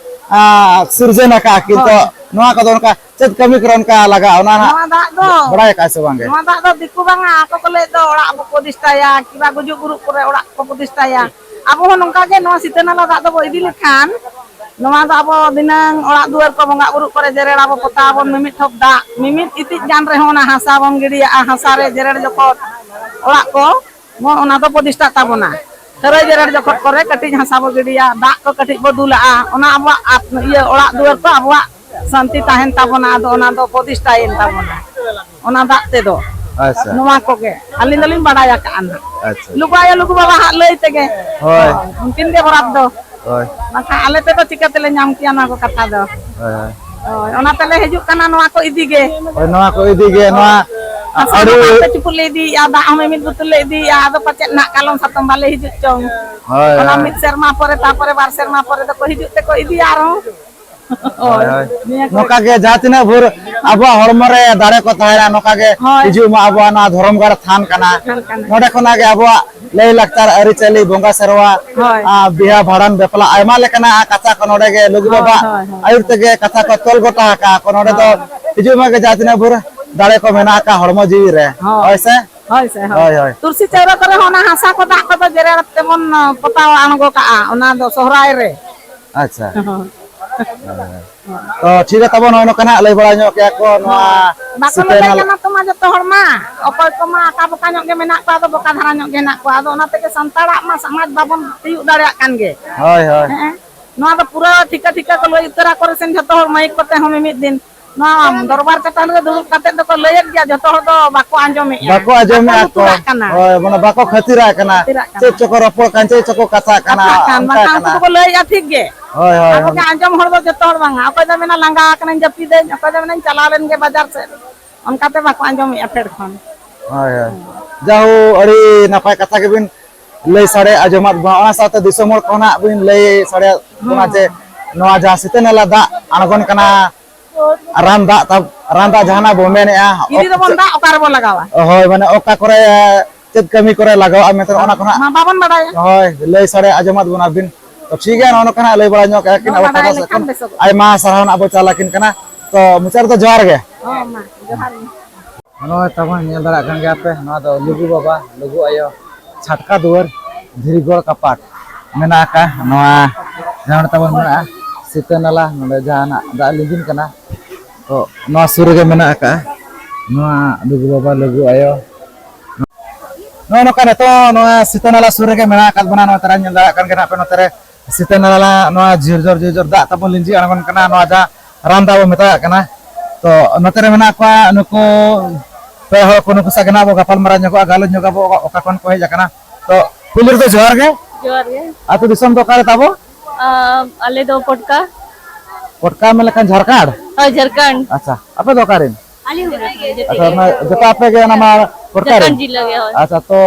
ᱟ, ᱥᱤᱨᱡᱚᱱ ᱟᱠᱟᱫᱼᱟ, ᱠᱤᱱᱛᱩ ᱦᱳᱭ᱾ ᱱᱚᱣᱟ ᱠᱚᱫᱚ ᱚᱱᱠᱟ ᱪᱮᱫ ᱠᱟᱹᱢᱤ ᱠᱚᱨᱮ ᱚᱱᱠᱟ ᱞᱟᱜᱟᱜᱼᱟ, ᱚᱱᱟ ᱱᱟᱜ ᱱᱚᱣᱟ ᱫᱟᱜ ᱫᱚ, ᱵᱟᱲᱟᱭ ᱟᱠᱟᱫᱼᱟ ᱥᱮ ᱵᱟᱝᱜᱮ? ᱱᱚᱣᱟ ᱫᱟᱜ ᱫᱚ ᱫᱤᱠᱩ ᱵᱟᱝᱟ, ᱟᱠᱚ ᱠᱚ ᱞᱟᱹᱭᱮᱫ ᱫᱚ ᱚᱲᱟᱜ ᱵᱚ ᱯᱨᱚᱛᱤᱥᱴᱷᱟᱭᱟ, ᱠᱤᱵᱟ ᱜᱩᱡᱩᱜ ᱜᱩᱨᱩᱜ ᱠᱚᱨᱮ ᱚᱲᱟᱜ ᱠᱚ ᱯᱨᱚᱛᱤᱥᱴᱷᱟᱭᱟ᱾ ᱟᱵᱚ ᱦᱚᱸ ᱱᱚᱝᱠᱟ ᱜᱮ ᱱᱚᱣᱟ ᱥᱤᱛᱟᱹ ᱱᱟᱞᱟ ᱫᱟᱜ ᱫᱚᱵᱚ ᱤᱫᱤ ᱞᱮᱠᱷᱟᱱ, ᱱᱚᱣᱟ ᱫᱚ ᱟᱵᱚ ᱫᱷᱤᱱᱟᱹᱝ ᱚᱲᱟᱜ ᱫᱩᱣᱟᱹᱨ ᱠᱚ ᱵᱚᱸᱜᱟ ᱵᱩᱨᱩ ᱠᱚᱨᱮ ᱡᱮᱨᱮᱲ ᱟᱵᱚ ᱯᱚᱛᱟᱣ ᱟᱵᱚᱱ, ᱢᱤᱢᱤᱫ ᱴᱷᱚᱯ ᱫᱟᱜ, ᱢᱤᱢᱤᱫ ᱤᱛᱤᱡ ᱜᱟᱱ ᱨᱮᱦᱚᱸ ᱚᱱᱟ ᱦᱟᱥᱟ ᱵᱚᱱ ᱜᱤᱰᱤᱭᱟᱜᱼᱟ, ᱦᱟᱥᱟ ᱨᱮ ᱡᱮᱨᱮᱲ ᱡᱚᱠᱷᱚᱱ ᱚᱲᱟᱜ ᱠᱚ ᱵᱚᱱ, ᱚᱱᱟ ᱫᱚ ᱯᱨᱚᱛᱤᱥᱴᱷᱟᱜ ᱛᱟᱵᱚᱱᱟ᱾ ᱠᱷᱟᱹᱨᱟᱹᱭ ᱡᱮᱨᱮᱲ ᱡᱚᱠᱷᱚᱱ ᱠᱚᱨᱮ ᱠᱟᱹᱴᱤᱡ ᱦᱟᱥᱟ ᱵᱚ ᱜᱤᱰᱤᱭᱟ, ᱫᱟᱜ ᱠᱚ ᱠᱟᱹᱴᱤᱡ ᱵᱚ ᱫᱩᱞᱟᱜᱼᱟ, ᱚᱱᱟ ᱟᱵᱚᱣᱟᱜ ᱟᱛ-, ᱤᱭᱟᱹ ᱚᱲᱟᱜ ᱫᱩᱣᱟᱹᱨ ᱠᱚ ᱟᱵᱚᱣᱟᱜ ᱥᱟᱱᱛᱤ ᱛᱟᱦᱮᱱ ᱛᱟᱵᱚᱱᱟ, ᱟᱫᱚ ᱚᱱᱟ ᱫᱚ ᱯᱨᱚᱛᱤᱥᱴᱷᱟᱭᱮᱱ ᱛᱟᱵᱚᱱᱟ᱾ ᱚᱱᱟ ᱫᱟᱜ ᱛᱮᱫᱚ ᱟᱪᱪᱷᱟ᱾ ᱱᱚᱣᱟ ᱠᱚᱜᱮ ᱟᱹᱞᱤᱧ ᱫᱚᱞᱤᱧ ᱵᱟᱲᱟᱭ ᱟᱠᱟᱜᱼᱟ ᱱᱟᱦᱟᱜ᱾ ᱟᱪᱪᱷᱟ᱾ ᱞᱩᱜᱩ ᱟᱭᱳ, ᱞᱩᱜᱩ ᱵᱟᱵᱟ ᱦᱟᱜ ᱞᱟᱹᱭ ᱛᱮᱜᱮ᱾ ᱦᱳᱭ᱾ ᱦᱳᱭ, ᱩᱱᱠᱤᱱ ᱜᱮ ᱵᱚᱨᱟᱫ ᱫᱚ᱾ ᱦᱳᱭ᱾ ᱵᱟᱠᱷᱟᱱ ᱟᱞᱮ ᱛᱮᱫᱚ ᱪᱤᱠᱟᱹ ᱛᱮᱞᱮ ᱧᱟᱢ ᱠᱮᱭᱟ ᱱᱚᱣᱟ ᱠᱚ ᱠᱟᱛᱷᱟ ᱫᱚ? ᱦᱳᱭ, ᱦᱳᱭ᱾ ᱦᱳᱭ, ᱚᱱᱟ ᱛᱮᱞᱮ ᱦᱤᱡᱩᱜ ᱠᱟᱱᱟ ᱱᱚᱣᱟ ᱠᱚ ᱤᱫᱤ ᱜᱮ᱾ ᱦᱳᱭ, ᱱᱚᱣᱟ ᱠᱚ ᱤᱫᱤ ᱜᱮ, ᱦᱳᱭ᱾ ᱱᱚᱣᱟ ᱦᱟᱥᱟ ᱟᱹᱰᱤ ᱫᱚ ᱵᱟᱨ ᱯᱮ ᱪᱩᱯᱩᱫ ᱞᱮ ᱤᱫᱤᱭᱮᱫᱼᱟ, ᱫᱟᱜ ᱦᱚᱸ ᱢᱤᱢᱤᱫ ᱵᱳᱛᱚᱞ ᱞᱮ ᱤᱫᱤᱭᱮᱫᱼᱟ, ᱟᱫᱚ ᱯᱟᱪᱮᱫ ᱱᱟᱜ ᱠᱟᱞᱚᱢ ᱥᱟᱛᱚᱢ ᱵᱟᱞᱮ ᱦᱤᱡᱩᱜ ᱪᱚᱝ᱾ ᱦᱳᱭ, ᱚᱱᱟ ᱦᱳᱭ᱾ ᱢᱤᱫ ᱥᱮᱨᱢᱟ ᱯᱚᱨᱮ, ᱛᱟᱨᱯᱚᱨᱮ ᱵᱟᱨ ᱥᱮᱨᱢᱟ ᱯᱚᱨᱮ ᱫᱚᱠᱚ ᱦᱤᱡᱩᱜ ᱛᱮᱠᱚ ᱤᱫᱤᱭᱟ ᱟᱨᱦᱚᱸ᱾ ᱦᱳᱭ, ᱦᱳᱭ᱾ ᱱᱤᱭᱟᱹ ᱠᱚ ᱱᱚᱝᱠᱟ ᱜᱮ ᱡᱟᱦᱟᱸ ᱛᱤᱱᱟᱹᱜ ᱵᱷᱳᱨ ᱟᱵᱚᱣᱟᱜ ᱦᱚᱲᱢᱚ ᱨᱮ ᱫᱟᱲᱮ ᱠᱚ ᱛᱟᱦᱮᱱᱟ, ᱱᱚᱝᱠᱟ ᱜᱮ ᱦᱳᱭ᱾ ᱦᱤᱡᱩᱜ ᱢᱟ᱾ ᱟᱵᱚᱣᱟᱜ ᱱᱚᱣᱟ ᱫᱷᱚᱨᱚᱢ ᱜᱟᱲ ᱛᱷᱟᱱ ᱠᱟᱱᱟ᱾ ᱛᱷᱟᱱ ᱠᱟᱱᱟ᱾ ᱱᱚᱰᱮ ᱠᱷᱚᱱᱟᱜ ᱜᱮ ᱟᱵᱚᱣᱟᱜ ᱞᱟᱹᱭ ᱞᱟᱠᱪᱟᱨ, ᱟᱹᱨᱤᱪᱟᱹᱞᱤ, ᱵᱚᱸᱜᱟ ᱥᱮᱨᱣᱟ, ᱦᱳᱭ᱾ ᱟ, ᱵᱤᱦᱟ, ᱵᱷᱟᱸᱰᱟᱱ, ᱵᱟᱯᱞᱟ, ᱟᱭᱢᱟ ᱞᱮᱠᱟᱱᱟᱜ ᱠᱟᱛᱷᱟ ᱠᱚ ᱱᱚᱰᱮ ᱜᱮ ᱞᱩᱜᱩ ᱦᱳᱭ, ᱵᱟᱵᱟ ᱦᱳᱭ, ᱦᱳᱭ᱾ ᱟᱹᱭᱩᱨ ᱛᱮᱜᱮ ᱠᱟᱛᱷᱟ ᱠᱚ ᱛᱚᱞ ᱜᱚᱴᱟ ᱟᱠᱟᱫᱼᱟ ᱠᱚ᱾ ᱱᱚᱰᱮ ᱫᱚ ᱦᱳᱭ᱾ ᱦᱤᱡᱩᱜ ᱢᱟ ᱜᱮ ᱡᱟᱦᱟᱸ ᱛᱤᱱᱟᱹᱜ ᱵᱷᱳᱨ ᱫᱟᱲᱮ ᱠᱚ ᱢᱮᱱᱟᱜ ᱟᱠᱟᱫ ᱦᱚᱲᱢᱚ ᱡᱤᱣᱤ ᱨᱮ᱾ ᱦᱳᱭ᱾ ᱦᱳᱭ ᱥᱮ? ᱦᱳᱭ ᱥᱮ, ᱦᱳᱭ᱾ ᱦᱳᱭ, ᱦᱳᱭ᱾ ᱛᱩᱞᱥᱤ ᱪᱟᱣᱨᱟ ᱠᱚᱨᱮ ᱦᱚᱸ ᱚᱱᱟ ᱦᱟᱥᱟ ᱠᱚ ᱫᱟᱜ ᱠᱚᱫᱚ ᱡᱮᱨᱮᱲ ᱛᱮᱵᱚᱱ, ᱟ, ᱯᱚᱛᱟᱣ ᱟᱬᱜᱚ ᱠᱟᱜᱼᱟ, ᱚᱱᱟ ᱫᱚ ᱥᱚᱦᱨᱟᱭ ᱨᱮ᱾ ᱟᱪᱪᱷᱟ᱾ ᱦᱳᱭ᱾ ᱦᱳᱭ, ᱦᱳᱭ᱾ ᱛᱚ, ᱴᱷᱤᱠ ᱜᱮ ᱛᱟᱵᱚᱱ, ᱱᱚᱜᱼᱚᱭ ᱱᱚᱝᱠᱟ ᱱᱟᱜ ᱞᱟᱹᱭ ᱵᱟᱲᱟ ᱧᱚᱜ ᱠᱮᱜᱼᱟ ᱠᱚ, ᱱᱚᱣᱟ ᱦᱳᱭ᱾ ᱵᱟᱠᱚ ᱥᱤᱛᱟᱹ ᱞᱟᱹᱭ ᱱᱟᱞᱟ ᱠᱟᱱᱟ ᱛᱚ ᱢᱟ ᱡᱚᱛᱚ ᱦᱚᱲ ᱢᱟ, ᱚᱠᱚᱭ ᱠᱚᱢᱟ ᱟᱠᱟ ᱵᱚᱠᱟ ᱧᱚᱜ ᱜᱮ ᱢᱮᱱᱟᱜ ᱠᱚᱣᱟ, ᱟᱫᱚ ᱵᱚᱠᱟ ᱫᱷᱟᱨᱟ ᱧᱚᱜ ᱜᱮ ᱦᱮᱱᱟᱜ ᱠᱚᱣᱟ, ᱟᱫᱚ ᱚᱱᱟ ᱛᱮᱜᱮ ᱥᱟᱱᱛᱟᱲᱟᱜ ᱢᱟ ᱥᱚᱢᱟᱡᱽ ᱵᱟᱵᱚᱱ ᱛᱤᱭᱩᱜ ᱫᱟᱲᱮᱭᱟᱜ ᱠᱟᱱ ᱜᱮ᱾ ᱦᱳᱭ, ᱦᱳᱭ᱾ ᱦᱮᱸ᱾ ᱱᱚᱣᱟ ᱫᱚ ᱯᱩᱨᱟᱹ ᱴᱷᱤᱠᱟᱹ ᱴᱷᱤᱠᱟᱹ ᱠᱚ ᱞᱟᱹᱭ ᱩᱛᱟᱹᱨᱟ ᱠᱚᱨᱮ ᱥᱮᱱ ᱡᱷᱚᱛᱚ ᱦᱚᱲ ᱢᱟᱭᱤᱠ ᱠᱚᱛᱮ ᱦᱚᱸ ᱢᱤᱢᱤᱫ ᱫᱤᱱ᱾ ᱱᱚᱣᱟ ᱫᱚᱨᱵᱟᱨ ᱪᱟᱴᱟᱱ ᱨᱮ ᱫᱩᱲᱩᱵ ᱠᱟᱛᱮ ᱫᱚᱠᱚ ᱞᱟᱹᱭᱮᱫ ᱜᱮᱭᱟ, ᱡᱷᱚᱛᱚ ᱦᱚᱲ ᱫᱚ ᱵᱟᱠᱚ ᱟᱸᱡᱚᱢᱮᱫᱼᱟ᱾ ᱵᱟᱠᱚ ᱟᱸᱡᱚᱢᱮᱫᱼᱟ ᱵᱟᱠᱚ ᱠᱚ᱾ ᱞᱩᱛᱩᱨᱟᱜ ᱠᱟᱱᱟ᱾ ᱦᱳᱭ, ᱢᱟᱱᱮ ᱵᱟᱠᱚ ᱠᱷᱟᱹᱛᱤᱨᱟᱜ ᱠᱟᱱᱟ᱾ ᱠᱷᱟᱹᱛᱤᱨᱟᱜ ᱠᱟᱱᱟ᱾ ᱪᱮᱫ ᱪᱚᱠᱚ ᱨᱚᱯᱚᱲ ᱠᱟᱱ, ᱪᱮᱫ ᱪᱚᱠᱚ ᱠᱟᱛᱷᱟᱜ ᱠᱟᱱᱟ, ᱠᱟᱛᱷᱟᱜ ᱠᱟᱱ, ᱚᱱᱠᱟ ᱵᱟᱠᱷᱟᱱ ᱩᱱᱠᱩ ᱠᱟᱱᱟ᱾ ᱫᱚᱠᱚ ᱞᱟᱹᱭᱮᱫᱼᱟ ᱴᱷᱤᱠ ᱜᱮ᱾ ᱦᱳᱭ, ᱦᱳᱭ, ᱟᱵᱚ ᱦᱳᱭ᱾ ᱜᱮ ᱟᱸᱡᱚᱢ ᱦᱚᱲ ᱫᱚ ᱡᱷᱚᱛᱚ ᱦᱚᱲ ᱵᱟᱝᱟ᱾ ᱚᱠᱚᱭ ᱫᱚ ᱢᱮᱱᱟ ᱞᱟᱸᱜᱟ ᱟᱠᱟᱱᱟᱹᱧ, ᱡᱟᱹᱯᱤᱫᱟᱹᱧ, ᱚᱠᱚᱭ ᱫᱚ ᱢᱮᱱᱟᱧ ᱪᱟᱞᱟᱣ ᱞᱮᱱ ᱜᱮ ᱵᱟᱡᱟᱨ ᱥᱮᱫ, ᱚᱱᱠᱟᱛᱮ ᱵᱟᱠᱚ ᱟᱸᱡᱚᱢᱮᱫᱼᱟ ᱯᱷᱮᱰ ᱠᱷᱚᱱ᱾ ᱦᱳᱭ, ᱦᱳᱭ᱾ ᱡᱟᱦᱳ, ᱟᱹᱰᱤ ᱱᱟᱯᱟᱭ ᱠᱟᱛᱷᱟ ᱜᱮᱵᱤᱱ ᱞᱟᱹᱭ ᱥᱟᱰᱮ ᱟᱸᱡᱚᱢᱟᱫ ᱵᱚᱱᱟ, ᱚᱱᱟ ᱥᱟᱶᱛᱮ ᱫᱤᱥᱚᱢ ᱦᱚᱲ ᱠᱚᱦᱚᱸ ᱱᱟᱜ ᱵᱤᱱ ᱞᱟᱹᱭ ᱥᱟᱰᱮ ᱵᱚᱱᱟ ᱦᱩᱸ᱾ ᱡᱮ ᱱᱚᱣᱟ ᱡᱟᱦᱟᱸ ᱥᱤᱛᱟᱹ ᱱᱟᱞᱟ ᱫᱟᱜ ᱟᱬᱜᱚᱱ ᱠᱟᱱᱟ, ᱨᱟᱱ ᱫᱟᱜ ᱛᱟᱵ-, ᱨᱟᱱ ᱫᱟᱜ ᱡᱟᱦᱟᱱᱟᱜ ᱵᱚᱱ ᱢᱮᱱᱮᱜᱼᱟ, ᱫᱷᱤᱨᱤ ᱚᱠ-, ᱨᱮᱵᱚᱱ ᱫᱟᱜ ᱚᱠᱟ ᱨᱮᱵᱚᱱ ᱞᱟᱜᱟᱣᱟ? ᱦᱳᱭ, ᱢᱟᱱᱮ ᱚᱠᱟ ᱠᱚᱨᱮ ᱪᱮᱫ ᱠᱟᱹᱢᱤ ᱠᱚᱨᱮ ᱞᱟᱜᱟᱣᱟ ᱢᱮᱱᱛᱮ ᱚᱱᱟ ᱠᱚ ᱱᱟᱜ, ᱢᱟ ᱵᱟᱵᱚᱱ ᱵᱟᱰᱟᱭᱟ᱾ ᱦᱳᱭ, ᱞᱟᱹᱭ ᱥᱟᱰᱮ ᱟᱸᱡᱚᱢᱟᱫ ᱵᱚᱱᱟ ᱵᱤᱱ᱾ ᱛᱚ ᱴᱷᱤᱠ ᱜᱮᱭᱟ, ᱱᱚᱜᱼᱚ ᱱᱚᱝᱠᱟ ᱱᱟᱜ ᱞᱟᱹᱭ ᱵᱟᱲᱟ ᱧᱚᱜ ᱠᱟᱜᱼᱟ ᱠᱤᱱ ᱵᱚᱱ ᱟᱵᱚ ᱵᱟᱰᱟᱭ ᱠᱟᱛᱷᱟ ᱥᱮᱫ ᱞᱮᱠᱷᱟᱱ ᱠᱷᱚᱱ᱾ ᱵᱮᱥᱚᱜᱚᱜᱼᱟ᱾ ᱟᱭᱢᱟ ᱥᱟᱨᱦᱟᱣ ᱱᱟᱜ ᱵᱚ ᱪᱟᱞ ᱟᱹᱠᱤᱱ ᱠᱟᱱᱟ᱾ ᱛᱚ ᱢᱩᱪᱟᱹᱫ ᱨᱮᱫᱚ ᱡᱚᱦᱟᱨ ᱜᱮ᱾ ᱦᱚᱸ, ᱢᱟ, ᱡᱚᱦᱟᱨ ᱜᱮ᱾ ᱱᱚᱜᱼᱚᱭ ᱛᱟᱵᱚᱱ ᱧᱮᱞ ᱫᱟᱲᱮᱭᱟᱜ ᱠᱟᱱ ᱜᱮᱭᱟ ᱯᱮ, ᱱᱚᱣᱟ ᱫᱚ ᱞᱩᱜᱩ ᱵᱟᱵᱟ, ᱞᱩᱜᱩ ᱟᱭᱳ, ᱪᱷᱟᱴᱠᱟ ᱫᱩᱣᱟᱹᱨ, ᱫᱷᱤᱨᱤ ᱜᱚᱲ ᱠᱟᱯᱟᱴ ᱢᱮᱱᱟᱜ ᱟᱠᱟᱫ᱾ ᱱᱚᱣᱟ ᱡᱟᱦᱟᱸ ᱛᱟᱵᱚᱱ ᱢᱮᱱᱟᱜᱼᱟ ᱥᱤᱛᱟᱹ ᱱᱟᱞᱟ, ᱱᱚᱰᱮ ᱡᱟᱦᱟᱱᱟᱜ ᱫᱟᱜ ᱞᱤᱸᱜᱤᱱ ᱠᱟᱱᱟ, ᱛᱚ ᱱᱚᱣᱟ ᱥᱩᱨ ᱨᱮᱜᱮ ᱢᱮᱱᱟᱜ ᱟᱠᱟᱫᱼᱟ᱾ ᱱᱚᱣᱟ ᱞᱩᱜᱩ ᱵᱟᱵᱟ, ᱞᱩᱜᱩ ᱟᱭᱳ, ᱱᱚᱜᱼᱚᱭ ᱱᱚᱝᱠᱟ ᱱᱤᱛᱚᱜ ᱱᱚᱣᱟ ᱥᱤᱛᱟᱹ ᱱᱟᱞᱟ ᱥᱩᱨ ᱨᱮᱜᱮ ᱢᱮᱱᱟᱜ ᱟᱠᱟᱫ ᱵᱚᱱᱟ᱾ ᱱᱚᱛᱮ ᱨᱮ ᱧᱮᱞ ᱫᱟᱲᱮᱭᱟᱜ ᱠᱟᱱ ᱜᱮ ᱱᱟᱦᱟᱜ ᱯᱮ, ᱱᱚᱛᱮ ᱨᱮ ᱥᱤᱛᱟᱹ ᱱᱟᱞᱟ, ᱱᱚᱣᱟ ᱡᱷᱤᱨ ᱡᱷᱚᱨ ᱡᱷᱤᱨ ᱡᱷᱚᱨ ᱫᱟᱜ ᱛᱟᱵᱚᱱ ᱞᱤᱸᱡᱤ ᱟᱬᱜᱚᱱ ᱠᱟᱱᱟ, ᱱᱚᱣᱟ ᱡᱟᱦᱟᱸ ᱨᱟᱱ ᱫᱟᱜ ᱵᱚᱱ ᱢᱮᱛᱟᱜ ᱠᱟᱱᱟ᱾ ᱛᱚ ᱱᱚᱛᱮ ᱨᱮ ᱢᱮᱱᱟᱜ ᱠᱚᱣᱟ ᱱᱩᱠᱩ ᱯᱮ ᱦᱚᱲ ᱠᱚ, ᱱᱩᱠᱩ ᱥᱟᱶ ᱜᱮ ᱱᱟᱦᱟᱜ ᱵᱚ ᱜᱟᱯᱟᱞ ᱢᱟᱨᱟᱣ ᱧᱚᱜᱚᱜᱼᱟ, ᱜᱟᱞᱚᱪ ᱧᱚᱜ ᱟᱵᱚ, ᱚᱠᱟ ᱠᱷᱚᱱ ᱠᱚ ᱦᱮᱡ ᱟᱠᱟᱱᱟ᱾ ᱛᱚ ᱯᱩᱭᱞᱩ ᱨᱮᱫᱚ ᱡᱚᱦᱟᱨ ᱜᱮ᱾ ᱡᱚᱦᱟᱨ ᱜᱮ᱾ ᱟᱹᱛᱩ ᱫᱤᱥᱚᱢ ᱫᱚ ᱚᱠᱟᱨᱮ ᱛᱟᱵᱚ? ᱟᱢ, ᱟᱞᱮ ᱫᱚ ᱯᱚᱴᱠᱟ᱾ ᱯᱚᱴᱠᱟ ᱢᱮᱱ ᱞᱮᱠᱷᱟᱱ ᱡᱷᱟᱲᱠᱷᱚᱸᱰ? ᱦᱳᱭ, ᱡᱷᱟᱨᱠᱷᱚᱸᱰ᱾ ᱟᱪᱪᱷᱟ, ᱟᱯᱮ ᱫᱚ ᱚᱠᱟᱨᱮᱱ? ᱟᱞᱮ ᱦᱚᱸ ᱡᱚᱛᱚ ᱟᱪᱪᱷᱟ, ᱜᱮ᱾ ᱚᱱᱟ ᱡᱚᱛᱚ ᱟᱯᱮ ᱜᱮ ᱚᱱᱟ ᱢᱟ ᱯᱚᱴᱠᱟ ᱨᱮᱱ? ᱡᱷᱟᱨᱠᱷᱚᱸᱰ ᱡᱤᱞᱟᱹ ᱜᱮ, ᱦᱳᱭ᱾ ᱟᱪᱪᱷᱟ, ᱛᱚ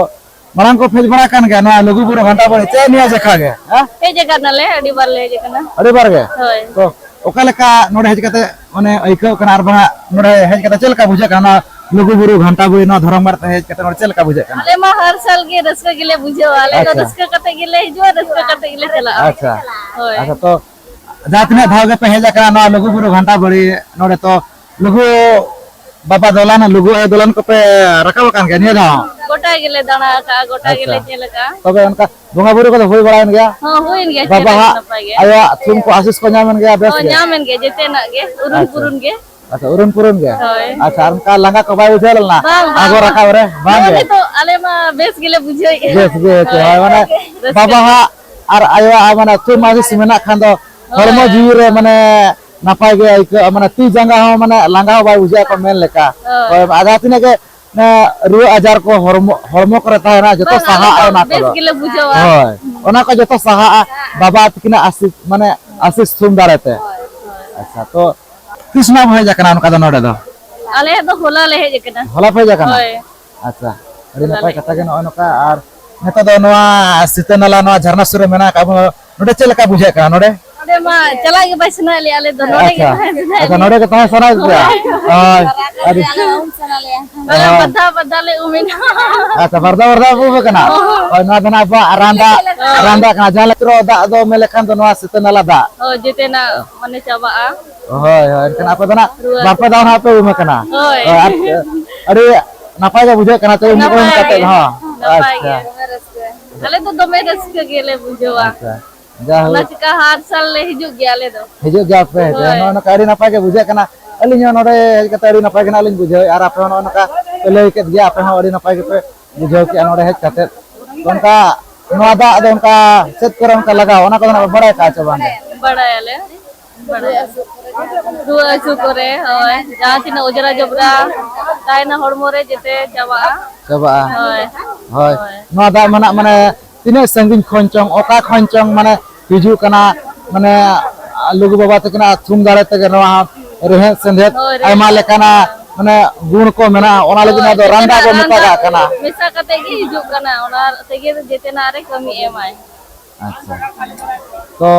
ᱢᱟᱲᱟᱝ ᱠᱚ ᱯᱷᱮᱡ ᱵᱟᱲᱟ ᱠᱟᱱ ᱜᱮᱭᱟ ᱱᱚᱣᱟ ᱞᱩᱜᱩᱵᱩᱨᱩ ᱜᱷᱟᱱᱴᱟ ᱵᱟᱲᱮ ᱪᱮ ᱱᱤᱭᱟᱹ ᱡᱟᱠᱷᱟ ᱜᱮ? ᱦᱮᱸ? ᱦᱮᱡ ᱟᱠᱟᱱᱟᱞᱮ, ᱟᱹᱰᱤ ᱵᱟᱨ ᱞᱮ ᱦᱮᱡ ᱟᱠᱟᱱᱟ᱾ ᱟᱹᱰᱤ ᱵᱟᱨ ᱜᱮ? ᱦᱳᱭ᱾ ᱛᱚ ᱚᱠᱟ ᱞᱮᱠᱟ ᱱᱚᱰᱮ ᱦᱮᱡ ᱠᱟᱛᱮ ᱢᱟᱱᱮ ᱟᱹᱭᱠᱟᱹᱣ ᱠᱟᱱᱟ, ᱟᱨ ᱵᱟᱝ ᱱᱚᱰᱮ ᱦᱮᱡ ᱠᱟᱛᱮ ᱪᱮᱫ ᱞᱮᱠᱟ ᱵᱩᱡᱷᱟᱹᱜ ᱠᱟᱱᱟ? ᱱᱚᱣᱟ ᱞᱩᱜᱩᱵᱩᱨᱩ ᱜᱷᱟᱱᱴᱟ ᱵᱟᱲᱮ ᱱᱚᱣᱟ ᱫᱷᱚᱨᱚᱢ ᱜᱟᱲ ᱛᱮ ᱦᱮᱡ ᱠᱟᱛᱮ ᱱᱚᱰᱮ ᱪᱮᱫ ᱞᱮᱠᱟ ᱵᱩᱡᱷᱟᱹᱜ ᱠᱟᱱᱟ? ᱟᱞᱮ ᱢᱟ ᱦᱟᱨ ᱥᱟᱞ ᱜᱮ ᱨᱟᱹᱥᱠᱟᱹ ᱜᱮᱞᱮ ᱵᱩᱡᱷᱟᱹᱣᱟ᱾ ᱟᱞᱮ ᱫᱚ ᱟᱪᱪᱷᱟ᱾ ᱨᱟᱹᱥᱠᱟᱹ ᱠᱟᱛᱮ ᱜᱮᱞᱮ ᱦᱤᱡᱩᱜᱼᱟ, ᱨᱟᱹᱥᱠᱟᱹ ᱠᱟᱛᱮ ᱜᱮᱞᱮ ᱪᱟᱞᱟᱜᱼᱟ᱾ ᱟᱪᱪᱷᱟ᱾ ᱦᱳᱭ᱾ ᱟᱪᱪᱷᱟ, ᱛᱚ ᱡᱟᱦᱟᱸ ᱛᱤᱱᱟᱹᱜ ᱫᱷᱟᱣ ᱜᱮᱯᱮ ᱦᱮᱡ ᱟᱠᱟᱱᱟ ᱱᱚᱣᱟ ᱞᱩᱜᱩᱵᱩᱨᱩ ᱜᱷᱟᱱᱴᱟ ᱵᱟᱲᱮ, ᱱᱚᱰᱮ ᱛᱚ ᱞᱩᱜᱩ ᱵᱟᱵᱟ ᱫᱚᱞᱟᱱ, ᱞᱩᱜᱩ ᱟᱭᱳ ᱫᱚᱞᱟᱱ ᱠᱚᱯᱮ ᱨᱟᱠᱟᱵ ᱟᱠᱟᱱ ᱜᱮᱭᱟ ᱱᱤᱭᱟᱹ ᱫᱷᱟᱣ? ᱜᱚᱴᱟ ᱜᱮᱞᱮ ᱫᱟᱬᱟ ᱟᱠᱟᱜᱼᱟ, ᱜᱚᱴᱟ ᱟᱪᱪᱷᱟ᱾ ᱜᱮᱞᱮ ᱧᱮᱞ ᱟᱠᱟᱜᱼᱟ᱾ ᱛᱚᱵᱮ ᱚᱱᱠᱟ ᱵᱚᱸᱜᱟ ᱵᱩᱨᱩ ᱠᱚᱫᱚ ᱦᱩᱭ ᱵᱟᱲᱟᱭᱮᱱ ᱜᱮᱭᱟ? ᱦᱚᱸ, ᱦᱩᱭᱮᱱ ᱜᱮᱭᱟ, ᱪᱮᱦᱨᱟ ᱵᱟᱵᱟᱣᱟᱜ, ᱱᱟᱯᱟᱭ ᱜᱮ᱾ ᱟᱭᱳᱣᱟᱜ ᱛᱷᱩᱢ ᱠᱚ ᱟᱥᱤᱥ ᱠᱚ ᱧᱟᱢᱮᱱ ᱜᱮᱭᱟ ᱵᱮᱥ ᱦᱚᱸ, ᱜᱮ? ᱧᱟᱢᱮᱱ ᱜᱮᱭᱟ, ᱡᱮᱛᱮᱱᱟᱜ ᱜᱮ, ᱩᱨᱩᱢ ᱟᱪᱪᱷᱟ᱾ ᱯᱩᱨᱩᱱ ᱜᱮ᱾ ᱟᱪᱪᱷᱟ, ᱩᱨᱩᱢ ᱯᱩᱨᱩᱱ ᱜᱮ? ᱦᱳᱭ᱾ ᱟᱪᱪᱷᱟ, ᱟᱨ ᱚᱱᱠᱟ ᱞᱟᱸᱜᱟ ᱠᱚ ᱵᱟᱭ ᱵᱩᱡᱷᱟᱹᱣ ᱞᱮᱱᱟ? ᱵᱟᱝ, ᱵᱟᱝ, ᱟᱬᱜᱚ ᱵᱟᱝ᱾ ᱨᱟᱠᱟᱵ ᱨᱮ? ᱵᱟᱝ ᱱᱚᱜᱼᱚᱭ ᱜᱮ? ᱱᱤᱛᱚᱜ ᱟᱞᱮ ᱢᱟ ᱵᱮᱥ ᱜᱮᱞᱮ ᱵᱩᱡᱷᱟᱹᱣᱮᱫᱼᱟ᱾ ᱵᱮᱥ ᱜᱮ, ᱦᱳᱭ, ᱦᱳᱭ, ᱢᱟᱱᱮ ᱨᱟᱹᱥᱠᱟᱹ ᱵᱟᱵᱟᱣᱟᱜ ᱜᱮ᱾ ᱟᱨ ᱟᱭᱳᱣᱟᱜ ᱢᱟᱱᱮ ᱛᱷᱩᱢ ᱟᱹᱥᱤᱥ ᱢᱮᱱᱟᱜ ᱠᱷᱟᱱ ᱫᱚ ᱦᱚᱲᱢᱚ ᱦᱳᱭ᱾ ᱡᱤᱣᱤ ᱨᱮ ᱢᱟᱱᱮ ᱱᱟᱯᱟᱭ ᱜᱮ ᱟᱹᱭᱠᱟᱹᱜᱼᱟ, ᱢᱟᱱᱮ ᱛᱤ ᱡᱟᱸᱜᱟ ᱦᱚᱸ ᱢᱟᱱᱮ ᱞᱟᱸᱜᱟ ᱦᱚᱸ ᱵᱟᱭ ᱵᱩᱡᱷᱟᱹᱜᱼᱟ ᱠᱚ ᱢᱮᱱ ᱞᱮᱠᱟ᱾ ᱦᱳᱭ᱾ ᱦᱳᱭ, ᱟᱨ ᱡᱟᱦᱟᱸ ᱛᱤᱱᱟᱹᱜ ᱜᱮ ᱢᱟᱱᱮ ᱨᱩᱣᱟᱹ ᱟᱡᱟᱨ ᱠᱚ ᱦᱚᱲᱢᱚ, ᱦᱚᱲᱢᱚ ᱠᱚᱨᱮ ᱛᱟᱦᱮᱱᱟ, ᱡᱚᱛᱚ ᱵᱟᱝ, ᱟᱞᱮ ᱥᱟᱦᱟᱜᱼᱟ ᱫᱚ ᱚᱱᱟ ᱵᱮᱥ ᱠᱚᱫᱚ᱾ ᱜᱮᱞᱮ ᱵᱩᱡᱷᱟᱹᱣᱟ᱾ ᱦᱳᱭ, ᱚᱱᱟ ᱠᱚ ᱡᱚᱛᱚ ᱥᱟᱦᱟᱜᱼᱟ ᱵᱟᱵᱟ ᱛᱟᱹᱠᱤᱱᱟᱜ ᱟᱥᱤᱥ, ᱢᱟᱱᱮ ᱟᱥᱤᱥ ᱛᱷᱩᱢ ᱫᱟᱲᱮ ᱛᱮ᱾ ᱦᱳᱭ, ᱦᱳᱭ᱾ ᱟᱪᱪᱷᱟ, ᱛᱚ ᱛᱤᱥ ᱱᱟᱜ ᱮᱢ ᱦᱮᱡ ᱟᱠᱟᱱᱟ ᱚᱱᱠᱟ ᱫᱚ ᱱᱚᱰᱮ ᱫᱚ? ᱟᱞᱮ ᱫᱚ ᱦᱚᱞᱟ ᱞᱮ ᱦᱮᱡ ᱟᱠᱟᱱᱟ᱾ ᱦᱚᱞᱟ ᱯᱮ ᱦᱮᱡ ᱟᱠᱟᱱᱟ? ᱦᱳᱭ᱾ ᱟᱪᱪᱷᱟ, ᱟᱹᱰᱤ ᱦᱚᱞᱟ ᱱᱟᱯᱟᱭ ᱞᱮ ᱦᱮᱡ ᱠᱟᱛᱷᱟ ᱜᱮ ᱟᱠᱟᱱᱟ᱾ ᱱᱚᱜᱼᱚᱭ ᱱᱚᱝᱠᱟ᱾ ᱟᱨ ᱱᱤᱛᱚᱜ ᱫᱚ ᱱᱚᱣᱟ ᱥᱤᱛᱟᱹ ᱱᱟᱞᱟ, ᱱᱚᱣᱟ ᱡᱷᱟᱨᱱᱟ ᱥᱩᱨ ᱨᱮ ᱢᱮᱱᱟᱜ ᱟᱠᱟᱫ ᱵᱚᱱᱟ, ᱱᱚᱰᱮ ᱪᱮᱫ ᱞᱮᱠᱟ ᱵᱩᱡᱷᱟᱹᱜ ᱠᱟᱱᱟ ᱱᱚᱰᱮ? ᱱᱚᱰᱮ ᱢᱟ ᱪᱟᱞᱟᱜ ᱜᱮ ᱵᱟᱭ ᱥᱟᱱᱟᱭᱮᱫ ᱞᱮᱭᱟ, ᱟᱞᱮ ᱫᱚ ᱱᱚᱰᱮ ᱜᱮ ᱟᱪᱪᱷᱟ, ᱛᱟᱦᱮᱸ ᱥᱟᱱᱟᱭᱮᱫ ᱟᱪᱪᱷᱟ, ᱞᱮᱭᱟ᱾ ᱱᱚᱰᱮ ᱜᱮ ᱛᱟᱦᱮᱸ ᱥᱟᱱᱟᱭᱮᱫ ᱯᱮᱭᱟ? ᱦᱳᱭ᱾ ᱦᱳᱭ, ᱟᱹᱰᱤ ᱟᱞᱮ ᱦᱳᱭ᱾ ᱵᱟᱫᱷᱟ ᱵᱟᱫᱷᱟ ᱞᱮ ᱩᱢ ᱮᱱᱟ᱾ ᱟᱪᱪᱷᱟ, ᱵᱟᱨᱫᱟ ᱵᱟᱨᱫᱟ ᱵᱚ ᱠᱟᱱᱟ᱾ ᱦᱳᱭ᱾ ᱦᱳᱭ, ᱱᱚᱣᱟ ᱫᱚ ᱱᱟᱜ ᱟᱵᱚᱣᱟᱜ ᱨᱟᱱᱫᱟ, ᱦᱳᱭ᱾ ᱨᱟᱱᱫᱟ ᱠᱟᱱᱟ᱾ ᱡᱟᱦᱟᱸ ᱞᱮᱠᱟ ᱫᱟᱜ ᱫᱚ ᱢᱮᱱ ᱞᱮᱠᱷᱟᱱ ᱫᱚ ᱱᱚᱣᱟ ᱥᱤᱛᱟᱹ ᱱᱟᱞᱟ ᱫᱟᱜ᱾ ᱦᱳᱭ, ᱡᱮᱛᱮᱱᱟᱜ ᱢᱟᱱᱮ ᱪᱟᱵᱟᱜᱼᱟ᱾ ᱦᱳᱭ, ᱦᱳᱭ, ᱮᱱᱠᱷᱟᱱ ᱟᱯᱮ ᱫᱚ ᱱᱟᱜ ᱨᱩᱣᱟᱹ ᱵᱟᱨ ᱯᱮ ᱫᱷᱟᱣ ᱱᱟᱜ ᱯᱮ ᱩᱢ ᱟᱠᱟᱱᱟ᱾ ᱦᱳᱭ᱾ ᱦᱳᱭ, ᱟᱨ ᱟᱹᱰᱤ ᱱᱟᱯᱟᱭ ᱜᱮ ᱵᱩᱡᱷᱟᱹᱜ ᱠᱟᱱᱟ ᱛᱚ, ᱩᱢ ᱱᱟᱯᱟᱭ ᱩᱢ ᱠᱟᱛᱮ ᱜᱮ, ᱦᱚᱸ᱾ ᱱᱟᱯᱟᱭ ᱟᱪᱪᱷᱟ᱾ ᱜᱮ᱾ ᱟᱞᱮ ᱫᱚ ᱫᱚᱢᱮ ᱨᱟᱹᱥᱠᱟᱹ ᱜᱮᱞᱮ ᱵᱩᱡᱷᱟᱹᱣᱟ᱾ ᱟᱪᱪᱷᱟ᱾ ᱡᱟᱭᱦᱳᱠ᱾ ᱚᱱᱟ ᱪᱤᱠᱟ ᱦᱟᱨ ᱥᱟᱞ ᱞᱮ ᱦᱤᱡᱩᱜ ᱜᱮᱭᱟ ᱟᱞᱮ ᱫᱚ᱾ ᱦᱤᱡᱩᱜ ᱜᱮᱭᱟ ᱯᱮ, ᱦᱳᱭ᱾ ᱱᱚᱜᱼᱚ ᱱᱚᱝᱠᱟ ᱟᱹᱰᱤ ᱱᱟᱯᱟᱭ ᱜᱮ ᱵᱩᱡᱷᱟᱹᱜ ᱠᱟᱱᱟ᱾ ᱟᱹᱞᱤᱧ ᱦᱚᱸ ᱱᱚᱰᱮ ᱦᱮᱡ ᱠᱟᱛᱮ ᱟᱹᱰᱤ ᱱᱟᱯᱟᱭ ᱜᱮ ᱱᱟᱜ ᱞᱤᱧ ᱵᱩᱡᱷᱟᱹᱣᱮᱫᱼᱟ, ᱟᱨ ᱟᱯᱮ ᱦᱚᱸ ᱱᱚᱜᱼᱚ ᱱᱚᱝᱠᱟ ᱯᱮ ᱞᱟᱹᱭ ᱠᱮᱫ ᱜᱮᱭᱟ, ᱟᱯᱮ ᱦᱚᱸ ᱟᱹᱰᱤ ᱱᱟᱯᱟᱭ ᱜᱮᱯᱮ ᱵᱩᱡᱷᱟᱹᱣ ᱠᱮᱫᱼᱟ ᱱᱚᱰᱮ ᱦᱮᱡ ᱠᱟᱛᱮ᱾ ᱚᱱᱠᱟ ᱱᱚᱣᱟ ᱫᱟᱜ ᱫᱚ ᱚᱱᱠᱟ ᱪᱮᱫ ᱠᱚᱨᱮ ᱚᱱᱠᱟ ᱞᱟᱜᱟᱣ, ᱚᱱᱟ ᱠᱚᱫᱚ ᱱᱟᱜ ᱯᱮ ᱵᱟᱲᱟᱭ ᱠᱟᱜᱼᱟ ᱪᱮ ᱵᱟᱝ? ᱵᱟᱲᱟᱭᱟᱞᱮ, ᱵᱟᱲᱟᱭᱟ᱾ ᱨᱩᱣᱟᱹ ᱦᱟᱹᱥᱩ ᱠᱚᱨᱮ, ᱦᱳᱭ, ᱡᱟᱦᱟᱸ ᱛᱤᱱᱟᱹᱜ ᱚᱡᱽᱨᱟ ᱡᱚᱵᱽᱨᱟ ᱛᱟᱦᱮᱱᱟ ᱦᱚᱲᱢᱚ ᱨᱮ, ᱡᱮᱛᱮ ᱪᱟᱵᱟᱜᱼᱟ᱾ ᱪᱟᱵᱟᱜᱼᱟ᱾ ᱦᱳᱭ᱾ ᱦᱳᱭ᱾ ᱦᱳᱭ᱾ ᱱᱚᱣᱟ ᱫᱟᱜ ᱢᱟ ᱱᱟᱜ ᱢᱟᱱᱮ ᱛᱤᱱᱟᱹᱜ ᱥᱟᱺᱜᱤᱧ ᱠᱷᱚᱱ ᱪᱚᱝ, ᱚᱠᱟ ᱠᱷᱚᱱ ᱪᱚᱝ ᱢᱟᱱᱮ ᱦᱤᱡᱩᱜ ᱠᱟᱱᱟ, ᱢᱟᱱᱮ ᱞᱩᱜᱩ ᱵᱟᱵᱟ ᱛᱟᱹᱠᱤᱱᱟᱜ ᱛᱷᱩᱢ ᱫᱟᱲᱮ ᱛᱮᱜᱮ ᱱᱚᱣᱟ ᱨᱮᱦᱮᱫ ᱥᱮᱸᱫᱷᱮᱫ ᱦᱳᱭ, ᱟᱭᱢᱟ ᱨᱮᱦᱮᱫ ᱞᱮᱠᱟᱱᱟᱜ ᱥᱮᱸᱫᱷᱮᱫ᱾ ᱢᱟᱱᱮ ᱜᱩᱬ ᱠᱚ ᱢᱮᱱᱟᱜᱼᱟ, ᱚᱱᱟ ᱞᱟᱹᱜᱤᱫ ᱦᱳᱭ, ᱱᱚᱣᱟ ᱫᱚ ᱨᱟᱱᱫᱟ ᱡᱮᱛᱮᱱᱟᱜ ᱵᱚ ᱨᱟᱱ ᱢᱮᱛᱟᱜᱟᱜ ᱠᱟᱱᱟ᱾ ᱢᱮᱥᱟ ᱠᱟᱛᱮ ᱜᱮ ᱦᱤᱡᱩᱜ ᱠᱟᱱᱟ, ᱚᱱᱟ ᱛᱮᱜᱮ ᱡᱮᱛᱮᱱᱟᱜ ᱨᱮ ᱠᱟᱹᱢᱤ ᱮᱢᱟᱭ᱾ ᱟᱪᱪᱷᱟ, ᱛᱚ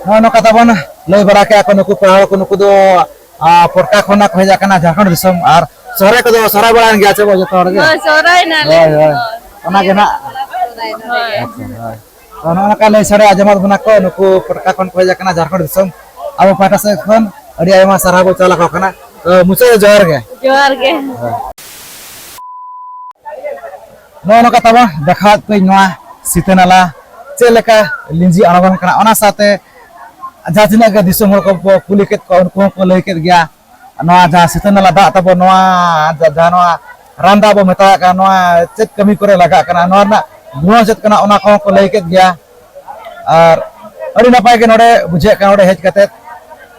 ᱱᱚᱜᱼᱚ ᱱᱚᱝᱠᱟ ᱛᱟᱵᱚᱱ ᱞᱟᱹᱭ ᱵᱟᱲᱟ ᱠᱮᱜᱼᱟ ᱠᱚ ᱱᱩᱠᱩ ᱯᱮᱲᱟ ᱦᱚᱲ ᱠᱚ, ᱱᱩᱠᱩ ᱫᱚ, ᱟ, ᱯᱚᱴᱠᱟ ᱠᱷᱚᱱᱟᱜ ᱠᱚ ᱦᱮᱡ ᱟᱠᱟᱱᱟ ᱡᱷᱟᱲᱠᱷᱚᱸᱰ ᱫᱤᱥᱚᱢ᱾ ᱟᱨ ᱥᱚᱦᱨᱟᱭ ᱠᱚᱫᱚ ᱥᱚᱦᱨᱟᱭ ᱵᱟᱲᱟᱭᱮᱱ ᱜᱮᱭᱟ ᱪᱮ ᱵᱚ ᱡᱚᱛᱚ ᱦᱚᱲ ᱜᱮ? ᱦᱳᱭ, ᱥᱚᱦᱨᱟᱭ ᱱᱟᱞᱮ᱾ ᱦᱳᱭ, ᱦᱳᱭ᱾ ᱦᱳᱭ᱾ ᱚᱱᱟ ᱜᱮ ᱱᱟᱜ᱾ ᱦᱳᱭ᱾ ᱟᱪᱪᱷᱟ, ᱦᱳᱭ᱾ ᱛᱚ ᱱᱚᱜᱼᱚ ᱱᱚᱝᱠᱟ ᱞᱟᱹᱭ ᱥᱟᱰᱮ ᱟᱸᱡᱚᱢᱟᱫ ᱵᱚᱱᱟ ᱠᱚ, ᱱᱩᱠᱩ ᱯᱚᱴᱠᱟ ᱠᱷᱚᱱ ᱠᱚ ᱦᱮᱡ ᱟᱠᱟᱱᱟ ᱡᱷᱟᱲᱠᱷᱚᱸᱰ ᱫᱤᱥᱚᱢ᱾ ᱟᱵᱚ ᱯᱟᱦᱴᱟ ᱥᱮᱫ ᱠᱷᱚᱱ ᱟᱹᱰᱤ ᱟᱭᱢᱟ ᱥᱟᱨᱦᱟᱣ ᱵᱚ ᱪᱟᱞ ᱟᱠᱚ ᱠᱟᱱᱟ᱾ ᱛᱚ ᱢᱩᱪᱟᱹᱫ ᱨᱮ ᱡᱚᱦᱟᱨ ᱜᱮ᱾ ᱡᱚᱦᱟᱨ ᱜᱮ᱾ ᱦᱳᱭ᱾ ᱱᱚᱜᱼᱚ ᱱᱚᱝᱠᱟ ᱛᱟᱵᱚᱱ ᱫᱮᱠᱷᱟᱣᱟᱫ ᱯᱮ ᱱᱚᱣᱟ ᱥᱤᱛᱟᱹ ᱱᱟᱞᱟ ᱪᱮᱫ ᱞᱮᱠᱟ ᱞᱤᱸᱡᱤ ᱟᱬᱜᱚᱱ ᱠᱟᱱᱟ, ᱚᱱᱟ ᱥᱟᱶᱛᱮ ᱡᱟᱦᱟᱸ ᱛᱤᱱᱟᱹᱜ ᱜᱮ ᱫᱤᱥᱚᱢ ᱦᱚᱲ ᱠᱚ ᱠᱩᱞᱤ ᱠᱮᱫ ᱠᱚᱣᱟ, ᱩᱱᱠᱩ ᱦᱚᱸᱠᱚ ᱞᱟᱹᱭ ᱠᱮᱫ ᱜᱮᱭᱟ᱾ ᱱᱚᱣᱟ ᱡᱟᱦᱟᱸ ᱥᱤᱛᱟᱹ ᱱᱟᱞᱟ ᱫᱟᱜ ᱛᱟᱵᱚᱱ, ᱱᱚᱣᱟ ᱡᱟ-, ᱡᱟᱦᱟᱸ ᱱᱚᱣᱟ ᱨᱟᱱ ᱫᱟᱜ ᱵᱚ ᱢᱮᱛᱟᱜ ᱠᱟᱱᱟ, ᱱᱚᱣᱟ ᱪᱮᱫ ᱠᱟᱹᱢᱤ ᱠᱚᱨᱮ ᱞᱟᱜᱟᱜ ᱠᱟᱱᱟ, ᱱᱚᱣᱟ ᱨᱮᱱᱟᱜ ᱜᱩᱱ ᱪᱮᱫ ᱠᱟᱱᱟ, ᱚᱱᱟ ᱠᱚᱦᱚᱸ ᱠᱚ ᱞᱟᱹᱭ ᱠᱮᱫ ᱜᱮᱭᱟ᱾ ᱟᱨ ᱟᱹᱰᱤ ᱱᱟᱯᱟᱭ ᱜᱮ ᱱᱚᱰᱮ ᱵᱩᱡᱷᱟᱹᱜ ᱠᱟᱱᱟ, ᱱᱚᱰᱮ ᱦᱮᱡ ᱠᱟᱛᱮ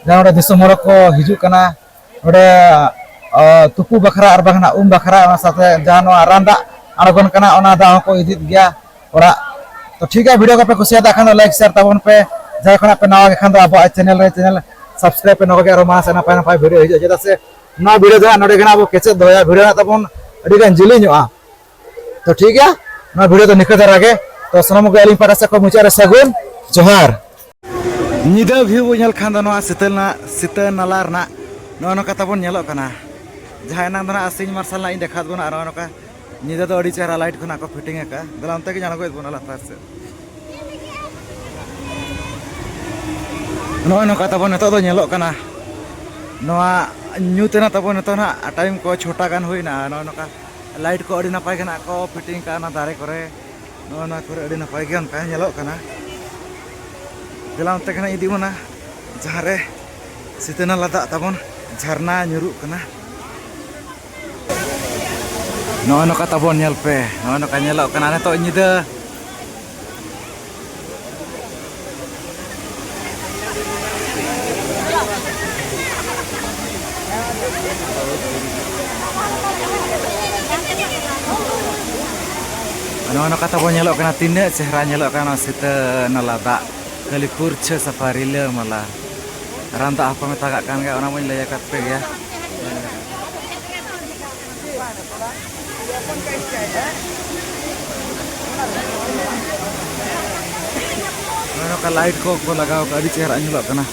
ᱡᱟᱦᱟᱸ ᱱᱚᱰᱮ ᱫᱤᱥᱚᱢ ᱦᱚᱲ ᱠᱚ ᱦᱤᱡᱩᱜ ᱠᱟᱱᱟ ᱱᱚᱰᱮ, ᱟ, ᱛᱩᱯᱩ ᱵᱟᱠᱷᱨᱟ ᱟᱨ ᱵᱟᱝ ᱱᱟᱜ ᱩᱢ ᱵᱟᱠᱷᱨᱟ, ᱚᱱᱟ ᱥᱟᱶᱛᱮ ᱡᱟᱦᱟᱸ ᱱᱚᱣᱟ ᱨᱟᱱ ᱫᱟᱜ ᱟᱬᱜᱚᱱ ᱠᱟᱱᱟ, ᱚᱱᱟ ᱫᱟᱜ ᱦᱚᱸᱠᱚ ᱤᱫᱤᱭᱮᱫ ᱜᱮᱭᱟ ᱚᱲᱟᱜ᱾ ᱛᱚ ᱴᱷᱤᱠ ᱜᱮᱭᱟ, video ᱠᱚᱯᱮ ᱠᱩᱥᱤᱭᱟᱫᱟ ᱠᱷᱟᱱ ᱫᱚ like share ᱛᱟᱵᱚᱱ ᱯᱮ᱾ ᱡᱟᱦᱟᱸᱭ ᱠᱷᱚᱱᱟᱜ ᱯᱮ ᱱᱟᱣᱟ ᱜᱮ ᱠᱷᱟᱱ ᱫᱚ ᱟᱵᱚᱣᱟᱜ channel ᱨᱮ channel subscribe ᱯᱮ, ᱱᱚᱝᱠᱟ ᱜᱮ ᱟᱨᱚ ᱢᱟᱲᱟᱝ ᱥᱮᱫ ᱱᱟᱯᱟᱭ ᱱᱟᱯᱟᱭ video ᱦᱤᱡᱩᱜᱼᱟ, ᱪᱮᱫᱟᱜ ᱥᱮ ᱱᱚᱣᱟ video ᱫᱚ ᱦᱟᱸᱜ ᱱᱚᱰᱮ ᱜᱮ ᱦᱟᱸᱜ ᱟᱵᱚ ᱠᱮᱪᱮᱫ ᱫᱚᱦᱚᱭᱟ, video ᱦᱟᱸᱜ ᱛᱟᱵᱚᱱ ᱟᱹᱰᱤ ᱜᱟᱱ ᱡᱤᱞᱤᱧᱚᱜᱼᱟ᱾ ᱛᱚ ᱴᱷᱤᱠ ᱜᱮᱭᱟ, ᱱᱚᱣᱟ video ᱫᱚ ᱱᱤᱠᱟᱹ ᱫᱷᱟᱨᱟ ᱜᱮ᱾ ᱛᱚ ᱥᱟᱱᱟᱢ ᱠᱚᱜᱮ ᱟᱹᱞᱤᱧ ᱯᱟᱦᱴᱟ ᱥᱮᱫ ᱠᱷᱚᱱ ᱢᱩᱪᱟᱹᱫ ᱨᱮ ᱥᱟᱹᱜᱩᱱ ᱡᱚᱦᱟᱨ᱾ ᱧᱤᱫᱟᱹ view ᱵᱚ ᱧᱮᱞ ᱠᱷᱟᱱ ᱫᱚ ᱱᱚᱣᱟ ᱥᱤᱛᱟᱹ ᱨᱮᱱᱟᱜ, ᱥᱤᱛᱟᱹ ᱱᱟᱞᱟ ᱨᱮᱱᱟᱜ ᱱᱚᱜᱼᱚ ᱱᱚᱝᱠᱟ ᱛᱟᱵᱚᱱ ᱧᱮᱞᱚᱜ ᱠᱟᱱᱟ᱾ ᱡᱟᱦᱟᱸ ᱮᱱᱟᱝ ᱫᱚ ᱱᱟᱜ ᱥᱤᱧ ᱢᱟᱨᱥᱟᱞ ᱱᱟᱜ ᱤᱧ ᱫᱮᱠᱷᱟᱣᱟᱫ ᱵᱚᱱᱟ, ᱟᱨ ᱱᱚᱜᱼᱚ ᱱᱚᱝᱠᱟ ᱧᱤᱫᱟᱹ ᱫᱚ ᱟᱹᱰᱤ ᱪᱮᱦᱨᱟ light ᱠᱷᱚᱱᱟᱜ ᱠᱚ fitting ᱟᱠᱟᱫᱼᱟ᱾ ᱫᱮᱞᱟ ᱚᱱᱛᱮ ᱜᱮᱧ ᱟᱬᱜᱚᱭᱮᱫ ᱵᱚᱱᱟ ᱞᱟᱛᱟᱨ ᱥᱮᱫ᱾ ᱱᱚᱜᱼᱚᱭ ᱱᱚᱝᱠᱟ ᱛᱟᱵᱚᱱ ᱱᱤᱛᱚᱜ ᱫᱚ ᱧᱮᱞᱚᱜ ᱠᱟᱱᱟ᱾ ᱱᱚᱣᱟ ᱧᱩᱛ ᱮᱱᱟ ᱛᱟᱵᱚᱱ ᱱᱤᱛᱚᱜ ᱱᱟᱜ time ᱠᱚ ᱪᱷᱚᱴᱟ ᱜᱟᱱ ᱦᱩᱭᱱᱟ᱾ ᱱᱚᱜᱼᱚᱭ ᱱᱚᱝᱠᱟ light ᱠᱚ ᱟᱹᱰᱤ ᱱᱟᱯᱟᱭ ᱜᱮ ᱱᱟᱜ ᱠᱚ fitting ᱠᱟᱜᱼᱟ ᱚᱱᱟ ᱫᱟᱨᱮ ᱠᱚᱨᱮ᱾ ᱱᱚᱜᱼᱚ ᱱᱚᱣᱟ ᱠᱚᱨᱮ ᱟᱹᱰᱤ ᱱᱟᱯᱟᱭ ᱜᱮ ᱚᱱᱠᱟ ᱧᱮᱞᱚᱜ ᱠᱟᱱᱟ᱾ ᱫᱮᱞᱟ ᱚᱱᱛᱮ ᱜᱮ ᱱᱟᱜ ᱤᱫᱤ ᱵᱚᱱᱟ, ᱡᱟᱦᱟᱸ ᱨᱮ ᱥᱤᱛᱟᱹ ᱱᱟᱞᱟ ᱫᱟᱜ ᱛᱟᱵᱚᱱ ᱡᱷᱟᱨᱱᱟ ᱧᱩᱨᱩᱜ ᱠᱟᱱᱟ᱾ ᱱᱚᱜᱼᱚᱭ ᱱᱚᱝᱠᱟ ᱛᱟᱵᱚᱱ ᱧᱮᱞ ᱯᱮ, ᱱᱚᱜᱼᱚᱭ ᱱᱚᱝᱠᱟ ᱧᱮᱞᱚᱜ ᱠᱟᱱᱟ ᱱᱤᱛᱚᱜ ᱧᱤᱫᱟᱹ᱾ ᱱᱚᱜᱼᱚᱭ ᱱᱚᱝᱠᱟ ᱛᱟᱵᱚᱱ ᱧᱮᱞᱚᱜ ᱠᱟᱱᱟ, ᱛᱤᱱᱟᱹᱜ ᱪᱮᱦᱨᱟ ᱧᱮᱞᱚᱜ ᱠᱟᱱᱟ ᱱᱚᱣᱟ ᱥᱤᱛᱟᱹ ᱱᱟᱞᱟ ᱫᱟᱜ, ᱠᱟᱹᱞᱤᱯᱩᱨ ᱪᱷᱟᱹ ᱥᱟᱯᱷᱟ ᱨᱤᱞᱟᱹᱢᱟᱞᱟ᱾ ᱨᱟᱱ ᱫᱟᱜ ᱦᱚᱸᱠᱚ ᱢᱮᱛᱟᱜᱟᱜ ᱠᱟᱱ ᱜᱮᱭᱟ, ᱚᱱᱟ ᱢᱟᱧ ᱞᱟᱹᱭ ᱟᱠᱟᱫ ᱯᱮ ᱜᱮᱭᱟ᱾ ᱱᱚᱜᱼᱚᱭ ᱱᱚᱝᱠᱟ light ᱠᱚ ᱠᱚ ᱞᱟᱜᱟᱣ ᱠᱟᱜᱼᱟ, ᱟᱹᱰᱤ ᱪᱮᱦᱨᱟ ᱧᱮᱞᱚᱜ ᱠᱟᱱᱟ᱾